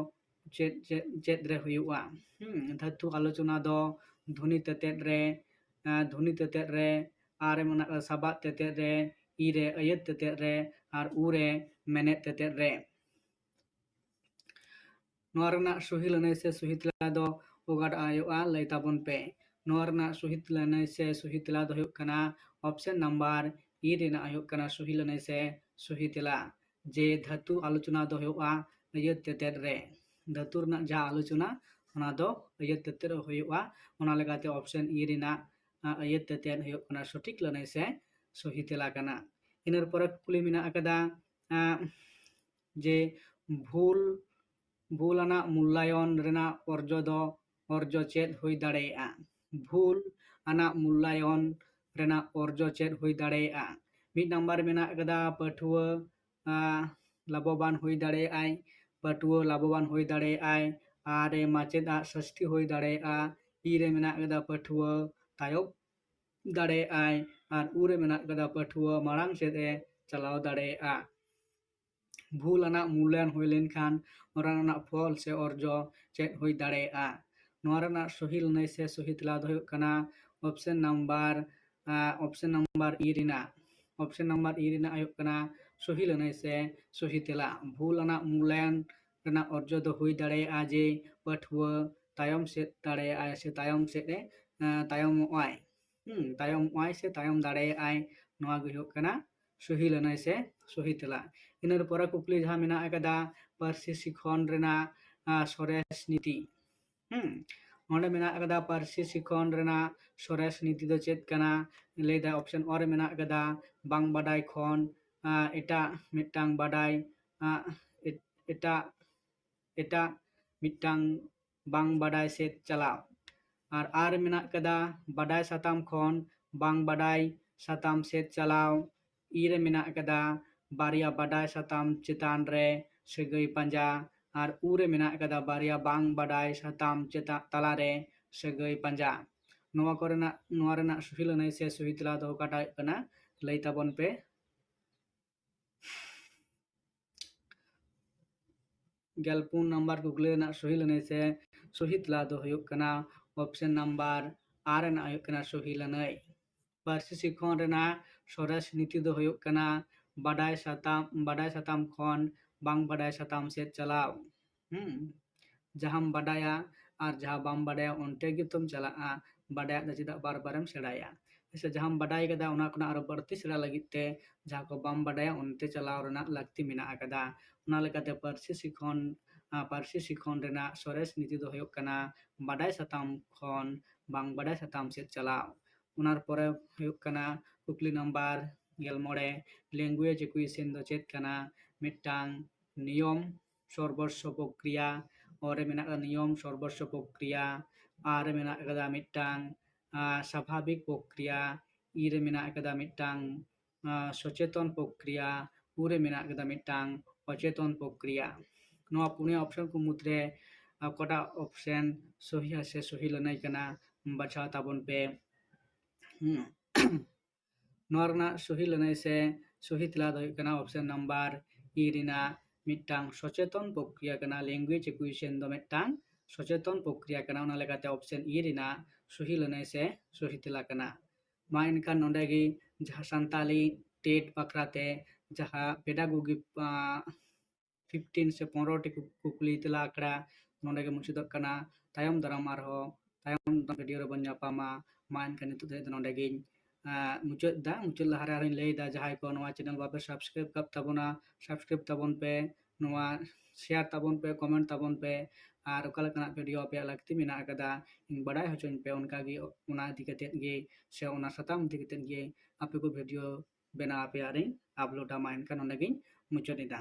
ᱪᱮᱫ ᱪᱮᱫ ᱪᱮᱫ ᱨᱮ ᱦᱩᱭᱩᱜᱼᱟ? ᱦᱩᱸ, ᱫᱷᱟᱹᱛᱩ ᱟᱞᱳᱪᱚᱱᱟ ᱫᱚ ᱫᱷᱩᱱᱤ ᱛᱮᱛᱮᱫ ᱨᱮ, ᱟᱸ, ᱫᱷᱩᱱᱤ ᱛᱮᱛᱮᱫ ᱨᱮ, ᱟᱨ ᱢᱮᱱᱟᱜ ᱠᱟᱫᱟ ᱥᱟᱵᱟᱫ ᱛᱮᱛᱮᱫ ᱨᱮ, ᱤ ᱨᱮ ᱟᱹᱭᱟᱹᱛ ᱛᱮᱛᱮᱫ ᱨᱮ, ᱟᱨ ᱩ ᱨᱮ ᱢᱮᱱᱮᱫ ᱛᱮᱛᱮᱫ ᱨᱮ᱾ ᱱᱚᱣᱟ ᱨᱮᱱᱟᱜ ᱥᱚᱦᱤ ᱞᱟᱹᱱᱟᱹᱭ ᱥᱮ ᱥᱚᱦᱤ ᱛᱮᱞᱟ ᱫᱚ ᱚᱠᱟᱴᱟᱜ ᱦᱩᱭᱩᱜᱼᱟ, ᱞᱟᱹᱭ ᱛᱟᱵᱚᱱ ᱯᱮ᱾ ᱱᱚᱣᱟ ᱨᱮᱱᱟᱜ ᱥᱚᱦᱤ ᱞᱟᱹᱱᱟᱹᱭ ᱥᱮ ᱥᱚᱦᱤ ᱛᱮᱞᱟ ᱫᱚ ᱦᱩᱭᱩᱜ ᱠᱟᱱᱟ option number ᱤ ᱨᱮᱱᱟᱜ ᱦᱩᱭᱩᱜ ᱠᱟᱱᱟ ᱥᱚᱦᱤ ᱞᱟᱹᱱᱟᱹᱭ ᱥᱮ ᱥᱚᱦᱤ ᱛᱮᱞᱟ᱾ ᱡᱮ ᱫᱷᱟᱹᱛᱩ ᱟᱞᱳᱪᱚᱱᱟ ᱫᱚ ᱦᱩᱭᱩᱜᱼᱟ ᱟᱹᱭᱟᱹᱛ ᱛᱮᱛᱮᱫ ᱨᱮ᱾ ᱫᱷᱟᱹᱛᱩ ᱨᱮᱱᱟᱜ ᱡᱟᱦᱟᱸ ᱟᱞᱳᱪᱚᱱᱟ, ᱚᱱᱟ ᱫᱚ ᱟᱹᱭᱟᱹᱛ ᱛᱮᱛᱮᱫ ᱨᱮ ᱦᱩᱭᱩᱜᱼᱟ᱾ ᱚᱱᱟ ᱞᱮᱠᱟᱛᱮ option ᱤ ᱨᱮᱱᱟᱜ, ᱟ, ᱟᱹᱭᱟᱹᱛ ᱛᱮᱛᱮᱫ ᱦᱩᱭᱩᱜ ᱠᱟᱱᱟ ᱥᱚᱴᱷᱤᱠ ᱞᱟᱹᱱᱟᱹᱭ ᱥᱮ ᱥᱚᱦᱤ ᱛᱮᱞᱟ ᱠᱟᱱᱟ᱾ ᱤᱱᱟᱹ ᱯᱚᱨᱮ ᱠᱩᱠᱞᱤ ᱢᱮᱱᱟᱜ ᱟᱠᱟᱫᱟ, ᱟ, ᱡᱮ ᱵᱷᱩᱞ, ᱵᱷᱩᱞ ᱟᱱᱟᱜ ᱢᱩᱞᱞᱟᱭᱚᱱ ᱨᱮᱱᱟᱜ ᱚᱨᱡᱚ ᱫᱚ, ᱚᱨᱡᱚ ᱪᱮᱫ ᱦᱩᱭ ᱫᱟᱲᱮᱭᱟᱜᱼᱟ? ᱵᱷᱩᱞ ᱟᱱᱟᱜ ᱢᱩᱞᱞᱟᱭᱚᱱ ᱨᱮᱱᱟᱜ ᱚᱨᱡᱚ ᱪᱮᱫ ᱦᱩᱭ ᱫᱟᱲᱮᱭᱟᱜᱼᱟ? ᱢᱤᱫ ᱱᱟᱢᱵᱟᱨ ᱨᱮ ᱢᱮᱱᱟᱜ ᱟᱠᱟᱫᱟ ᱯᱟᱹᱴᱷᱩᱣᱟᱹ, ᱟ, ᱞᱟᱵᱷᱚᱵᱟᱱ ᱦᱩᱭ ᱫᱟᱲᱮᱭᱟᱜᱼᱟᱭ, ᱯᱟᱹᱴᱷᱩᱣᱟᱹ ᱞᱟᱵᱷᱚᱵᱟᱱ ᱦᱩᱭ ᱫᱟᱲᱮᱭᱟᱜᱼᱟᱭ, ᱟᱨ ᱮ ᱢᱟᱪᱮᱫ ᱟᱜ ᱥᱟᱹᱥᱛᱤ ᱦᱩᱭ ᱫᱟᱲᱮᱭᱟᱜᱼᱟ, ᱤ ᱨᱮ ᱢᱮᱱᱟᱜ ᱟᱠᱟᱫᱟ ᱯᱟᱹᱴᱷᱩᱣᱟᱹ ᱛᱟᱭᱚᱢ ᱫᱟᱲᱮᱭᱟᱜᱼᱟᱭ, ᱟᱨ ᱩ ᱨᱮ ᱢᱮᱱᱟᱜ ᱟᱠᱟᱫᱟ ᱯᱟᱹᱴᱷᱩᱣᱟᱹ ᱢᱟᱲᱟᱝ ᱥᱮᱫ ᱮ ᱪᱟᱞᱟᱣ ᱫᱟᱲᱮᱭᱟᱜᱼᱟ᱾ ᱵᱷᱩᱞ ᱟᱱᱟᱜ ᱢᱩᱞᱞᱟᱭᱚᱱ ᱦᱩᱭ ᱞᱮᱱᱠᱷᱟᱱ ᱚᱱᱟ ᱨᱮᱱᱟᱜ ᱯᱷᱚᱞ ᱥᱮ ᱚᱨᱡᱚ ᱪᱮᱫ ᱦᱩᱭ ᱫᱟᱲᱮᱭᱟᱜᱼᱟ? ᱱᱚᱣᱟ ᱨᱮᱱᱟᱜ ᱥᱚᱦᱤ ᱞᱟᱹᱱᱟᱹᱭ ᱥᱮ ᱥᱚᱦᱤ ᱛᱮᱞᱟ ᱫᱚ ᱦᱩᱭᱩᱜ ᱠᱟᱱᱟ option number, ᱟ, option number ᱤ ᱨᱮᱱᱟᱜ, option number ᱤ ᱨᱮᱱᱟᱜ ᱦᱩᱭᱩᱜ ᱠᱟᱱᱟ ᱥᱚᱦᱤ ᱞᱟᱹᱱᱟᱹᱭ ᱥᱮ ᱥᱚᱦᱤ ᱛᱮᱞᱟ᱾ ᱵᱷᱩᱞ ᱟᱱᱟᱜ ᱢᱩᱞᱞᱟᱭᱚᱱ ᱨᱮᱱᱟᱜ ᱚᱨᱡᱚ ᱫᱚ ᱦᱩᱭ ᱫᱟᱲᱮᱭᱟᱜᱼᱟ ᱡᱮ ᱯᱟᱹᱴᱷᱩᱣᱟᱹ ᱛᱟᱭᱚᱢ ᱥᱮᱫ ᱫᱟᱲᱮᱭᱟᱜᱼᱟᱭ ᱥᱮ ᱛᱟᱭᱚᱢ ᱥᱮᱫ ᱮ, ᱟ, ᱛᱟᱭᱚᱢᱚᱜᱼᱟᱭ᱾ ᱦᱩᱸ, ᱛᱟᱭᱚᱢᱚᱜᱼᱟᱭ ᱥᱮ ᱛᱟᱭᱚᱢ ᱫᱟᱲᱮᱭᱟᱜᱼᱟᱭ, ᱱᱚᱣᱟ ᱜᱮ ᱦᱩᱭᱩᱜ ᱠᱟᱱᱟ ᱥᱚᱦᱤ ᱞᱟᱹᱱᱟᱹᱭ ᱥᱮ ᱥᱚᱦᱤ ᱛᱮᱞᱟ᱾ ᱤᱱᱟᱹ ᱯᱚᱨᱮ ᱠᱩᱠᱞᱤ ᱡᱟᱦᱟᱸ ᱢᱮᱱᱟᱜ ᱟᱠᱟᱫᱟ, ᱯᱟᱹᱨᱥᱤ ᱥᱤᱠᱷᱚᱱ ᱨᱮᱱᱟᱜ, ᱟ, ᱥᱚᱨᱮᱥ ᱱᱤᱛᱤ᱾ ᱦᱩᱸ, ᱱᱚᱰᱮ ᱢᱮᱱᱟᱜ ᱟᱠᱟᱫᱟ ᱯᱟᱹᱨᱥᱤ ᱥᱤᱠᱷᱚᱱ ᱨᱮᱱᱟᱜ ᱥᱚᱨᱮᱥ ᱱᱤᱛᱤ ᱫᱚ ᱪᱮᱫ ᱠᱟᱱᱟ? ᱞᱟᱹᱭ ᱫᱟ option ᱚ ᱨᱮ ᱢᱮᱱᱟᱜ ᱟᱠᱟᱫᱟ ᱵᱟᱝ ᱵᱟᱰᱟᱭ ᱠᱷᱚᱱ, ᱟ, ᱮᱴᱟᱜ ᱢᱤᱫᱴᱟᱝ ᱵᱟᱰᱟᱭ, ᱟ, ᱮᱴ-, ᱮᱴᱟᱜ, ᱮᱴᱟᱜ ᱢᱤᱫᱴᱟᱝ ᱵᱟᱝ ᱵᱟᱰᱟᱭ ᱥᱮᱫ ᱪᱟᱞᱟᱣ᱾ ᱟᱨ ᱟᱨ ᱢᱮᱱᱟᱜ ᱠᱟᱫᱟ ᱵᱟᱰᱟᱭ ᱥᱟᱛᱟᱢ ᱠᱷᱚᱱ ᱵᱟᱝ ᱵᱟᱰᱟᱭ ᱥᱟᱛᱟᱢ ᱥᱮᱫ ᱪᱟᱞᱟᱣ᱾ ᱤ ᱨᱮ ᱢᱮᱱᱟᱜ ᱠᱟᱫᱟ ᱵᱟᱨᱭᱟ ᱵᱟᱰᱟᱭ ᱥᱟᱛᱟᱢ ᱪᱮᱛᱟᱱ ᱨᱮ ᱥᱟᱹᱜᱟᱹᱭ ᱯᱟᱸᱡᱟ᱾ ᱟᱨ ᱩ ᱨᱮ ᱢᱮᱱᱟᱜ ᱠᱟᱫᱟ ᱵᱟᱨᱭᱟ ᱵᱟᱝ ᱵᱟᱰᱟᱭ ᱥᱟᱛᱟᱢ ᱪᱮᱛᱟ-, ᱛᱟᱞᱟᱨᱮ ᱥᱟᱹᱜᱟᱹᱭ ᱯᱟᱸᱡᱟ᱾ ᱱᱚᱣᱟ ᱠᱚᱨᱮᱱᱟᱜ, ᱱᱚᱣᱟ ᱨᱮᱱᱟᱜ ᱥᱚᱦᱤ ᱞᱟᱹᱱᱟᱹᱭ ᱥᱮ ᱥᱚᱦᱤ ᱛᱮᱞᱟ ᱫᱚ ᱚᱠᱟᱴᱟᱜ ᱦᱩᱭᱩᱜ ᱠᱟᱱᱟ? ᱞᱟᱹᱭ ᱛᱟᱵᱚᱱ ᱯᱮ᱾ ᱜᱮᱞ ᱯᱩᱱ ᱱᱟᱢᱵᱟᱨ ᱠᱩᱠᱞᱤ ᱨᱮᱱᱟᱜ ᱥᱚᱦᱤ ᱞᱟᱹᱱᱟᱹᱭ ᱥᱮ ᱥᱚᱦᱤ ᱛᱮᱞᱟ ᱫᱚ ᱦᱩᱭᱩᱜ ᱠᱟᱱᱟ ᱚᱯᱥᱮᱱ ᱱᱟᱢᱵᱟᱨ ᱟᱨ ᱨᱮᱱᱟᱜ ᱦᱩᱭᱩᱜ ᱠᱟᱱᱟ ᱥᱚᱦᱤ ᱞᱟᱹᱱᱟᱹᱭ᱾ ᱯᱟᱹᱨᱥᱤ ᱥᱤᱠᱷᱚᱱ ᱨᱮᱱᱟᱜ ᱥᱚᱨᱮᱥ ᱱᱤᱛᱤ ᱫᱚ ᱦᱩᱭᱩᱜ ᱠᱟᱱᱟ ᱵᱟᱰᱟᱭ ᱥᱟᱛᱟᱢ, ᱵᱟᱰᱟᱭ ᱥᱟᱛᱟᱢ ᱠᱷᱚᱱ ᱵᱟᱝ ᱵᱟᱰᱟᱭ ᱥᱟᱛᱟᱢ ᱥᱮᱫ ᱪᱟᱞᱟᱣ᱾ ᱦᱩᱸ, ᱡᱟᱦᱟᱸᱢ ᱵᱟᱰᱟᱭᱟ ᱟᱨ ᱡᱟᱦᱟᱸ ᱵᱟᱢ ᱵᱟᱰᱟᱭᱟ ᱚᱱᱛᱮ ᱜᱮᱛᱚᱢ ᱪᱟᱞᱟᱜᱼᱟ᱾ ᱵᱟᱰᱟᱭᱟᱜ ᱫᱚ ᱪᱮᱫᱟᱜ ᱵᱟᱨ ᱵᱟᱨᱮᱢ ᱥᱮᱬᱟᱭᱟ? ᱦᱮᱸ ᱥᱮ, ᱡᱟᱦᱟᱸᱢ ᱵᱟᱰᱟᱭ ᱠᱟᱫᱟ ᱚᱱᱟ ᱠᱷᱚᱱᱟᱜ ᱟᱨᱚ ᱵᱟᱹᱲᱛᱤ ᱥᱮᱬᱟ ᱞᱟᱹᱜᱤᱫ ᱛᱮ ᱡᱟᱦᱟᱸ ᱠᱚ ᱵᱟᱢ ᱵᱟᱰᱟᱭᱟ ᱚᱱᱛᱮ ᱪᱟᱞᱟᱣ ᱨᱮᱱᱟᱜ ᱞᱟᱹᱠᱛᱤ ᱢᱮᱱᱟᱜ ᱟᱠᱟᱫᱟ᱾ ᱚᱱᱟ ᱞᱮᱠᱟᱛᱮ ᱯᱟᱹᱨᱥᱤ ᱥᱤᱠᱷᱚᱱ, ᱟᱸ, ᱯᱟᱹᱨᱥᱤ ᱥᱤᱠᱷᱚᱱ ᱨᱮᱱᱟᱜ ᱥᱚᱨᱮᱥ ᱱᱤᱛᱤ ᱫᱚ ᱦᱩᱭᱩᱜ ᱠᱟᱱᱟ ᱵᱟᱰᱟᱭ ᱥᱟᱛᱟᱢ ᱠᱷᱚᱱ ᱵᱟᱝ ᱵᱟᱰᱟᱭ ᱥᱟᱛᱟᱢ ᱥᱮᱫ ᱪᱟᱞᱟᱣ᱾ ᱚᱱᱟ ᱯᱚᱨᱮ ᱦᱩᱭᱩᱜ ᱠᱟᱱᱟ ᱠᱩᱠᱞᱤ ᱱᱟᱢᱵᱟᱨ ᱜᱮᱞ ᱢᱚᱬᱮ, language acquisition ᱫᱚ ᱪᱮᱫ ᱠᱟᱱᱟ? ᱢᱤᱫᱴᱟᱝ ᱱᱤᱭᱚᱢ ᱥᱚᱨᱵᱚᱥᱥᱚ ᱯᱨᱚᱠᱨᱤᱭᱟ, ᱚ ᱨᱮ ᱢᱮᱱᱟᱜ ᱟᱠᱟᱫᱟ ᱱᱤᱭᱚᱢ ᱥᱚᱨᱵᱚᱥᱥᱚ ᱯᱨᱚᱠᱨᱤᱭᱟ, ᱟᱨ ᱨᱮ ᱢᱮᱱᱟᱜ ᱟᱠᱟᱫᱟ ᱢᱤᱫᱴᱟᱝ, ᱟᱸ, ᱥᱟᱵᱷᱟᱵᱤᱠ ᱯᱨᱚᱠᱨᱤᱭᱟ, ᱤ ᱨᱮ ᱢᱮᱱᱟᱜ ᱟᱠᱟᱫᱟ ᱢᱤᱫᱴᱟᱝ, ᱟᱸ, ᱥᱚᱪᱮᱛᱚᱱ ᱯᱨᱚᱠᱨᱤᱭᱟ, ᱩ ᱨᱮ ᱢᱮᱱᱟᱜ ᱟᱠᱟᱫᱟ ᱢᱤᱫᱴᱟᱝ ᱚᱪᱮᱛᱚᱱ ᱯᱨᱚᱠᱨᱤᱭᱟ᱾ ᱱᱚᱣᱟ ᱯᱩᱱᱭᱟ ᱚᱯᱥᱮᱱ ᱠᱚ ᱢᱩᱫᱽᱨᱮ ᱚᱠᱟᱴᱟᱜ ᱚᱯᱥᱮᱱ ᱥᱚᱦᱤ ᱥᱮ ᱥᱚᱦᱤ ᱞᱟᱹᱱᱟᱹᱭ ᱠᱟᱱᱟ ᱵᱟᱪᱷᱟᱣ ᱛᱟᱵᱚᱱ ᱯᱮ᱾ ᱦᱩᱸ᱾ ᱱᱚᱣᱟ ᱨᱮᱱᱟᱜ ᱥᱚᱦᱤ ᱞᱟᱹᱱᱟᱹᱭ ᱥᱮ ᱥᱚᱦᱤ ᱛᱮᱞᱟ ᱫᱚ ᱦᱩᱭᱩᱜ ᱠᱟᱱᱟ ᱚᱯᱥᱮᱱ ᱱᱟᱢᱵᱟᱨ ᱤ ᱨᱮᱱᱟᱜ ᱢᱤᱫᱴᱟᱝ ᱥᱚᱪᱮᱛᱚᱱ ᱯᱨᱚᱠᱨᱤᱭᱟ ᱠᱟᱱᱟ᱾ Language acquisition ᱫᱚ ᱢᱤᱫᱴᱟᱝ ᱥᱚᱪᱮᱛᱚᱱ ᱯᱨᱚᱠᱨᱤᱭᱟ ᱠᱟᱱᱟ᱾ ᱚᱱᱟ ᱞᱮᱠᱟᱛᱮ ᱚᱯᱥᱮᱱ ᱤ ᱨᱮᱱᱟᱜ ᱥᱚᱦᱤ ᱞᱟᱹᱱᱟᱹᱭ ᱥᱮ ᱥᱚᱦᱤ ᱛᱮᱞᱟ ᱠᱟᱱᱟ᱾ ᱢᱟ ᱮᱱᱠᱷᱟᱱ ᱱᱚᱰᱮ ᱜᱮ ᱡᱟᱦᱟᱸ ᱥᱟᱱᱛᱟᱞᱤ ᱴᱮᱴ ᱵᱟᱠᱷᱨᱟ ᱛᱮ ᱡᱟᱦᱟᱸ pedagogy, ᱟᱸ, fifteen ᱥᱮ ᱯᱚᱱᱨᱚ ᱴᱤ ᱠᱩ-, ᱠᱩᱠᱞᱤ ᱛᱮᱞᱟ ᱟᱠᱷᱲᱟ ᱱᱚᱰᱮ ᱜᱮ ᱢᱩᱪᱟᱹᱫᱚᱜ ᱠᱟᱱᱟ᱾ ᱛᱟᱭᱚᱢ ᱫᱟᱨᱟᱢ ᱟᱨᱦᱚᱸ ᱛᱟᱭᱚᱢ ᱫᱟᱨᱟᱢ video ᱨᱮᱵᱚᱱ ᱧᱟᱯᱟᱢᱟ᱾ ᱢᱟ ᱮᱱᱠᱷᱟᱱ ᱱᱤᱛᱚᱜ ᱫᱷᱟᱹᱨᱤᱡ ᱫᱚ ᱱᱚᱰᱮ ᱜᱤᱧ, ᱟᱸ, ᱢᱩᱪᱟᱹᱫ ᱮᱫᱟ᱾ ᱢᱩᱪᱟᱹᱫ ᱞᱟᱦᱟ ᱨᱮ ᱟᱨᱦᱚᱸᱧ ᱞᱟᱹᱭ ᱮᱫᱟ, ᱡᱟᱦᱟᱸᱭ ᱠᱚ ᱱᱚᱣᱟ channel ᱵᱟᱯᱮ subscribe ᱠᱟᱫ ᱛᱟᱵᱚᱱᱟ, subscribe ᱛᱟᱵᱚᱱ ᱯᱮ, ᱱᱚᱣᱟ share ᱛᱟᱵᱚᱱ ᱯᱮ, comment ᱛᱟᱵᱚᱱ ᱯᱮ, ᱟᱨ ᱚᱠᱟ ᱞᱮᱠᱟᱱᱟᱜ video ᱟᱯᱮᱭᱟᱜ ᱞᱟᱹᱠᱛᱤ ᱢᱮᱱᱟᱜ ᱟᱠᱟᱫᱟ ᱤᱧ ᱵᱟᱰᱟᱭ ᱦᱚᱪᱚᱧ ᱯᱮ᱾ ᱚᱱᱠᱟ ᱜᱮ ᱚᱱᱟ ᱤᱫᱤ ᱠᱟᱛᱮᱫ ᱜᱮ ᱥᱮ ᱚᱱᱟ ᱥᱟᱛᱟᱢ ᱤᱫᱤ ᱠᱟᱛᱮᱫ ᱜᱮ ᱟᱯᱮ ᱠᱚ video ᱵᱮᱱᱟᱣ ᱟᱯᱮᱭᱟᱜ ᱨᱤᱧ upload ᱟ᱾ ᱢᱟ ᱮᱱᱠᱷᱟᱱ ᱱᱚᱰᱮ ᱜᱤᱧ ᱢᱩᱪᱟᱹᱫ ᱮᱫᱟ᱾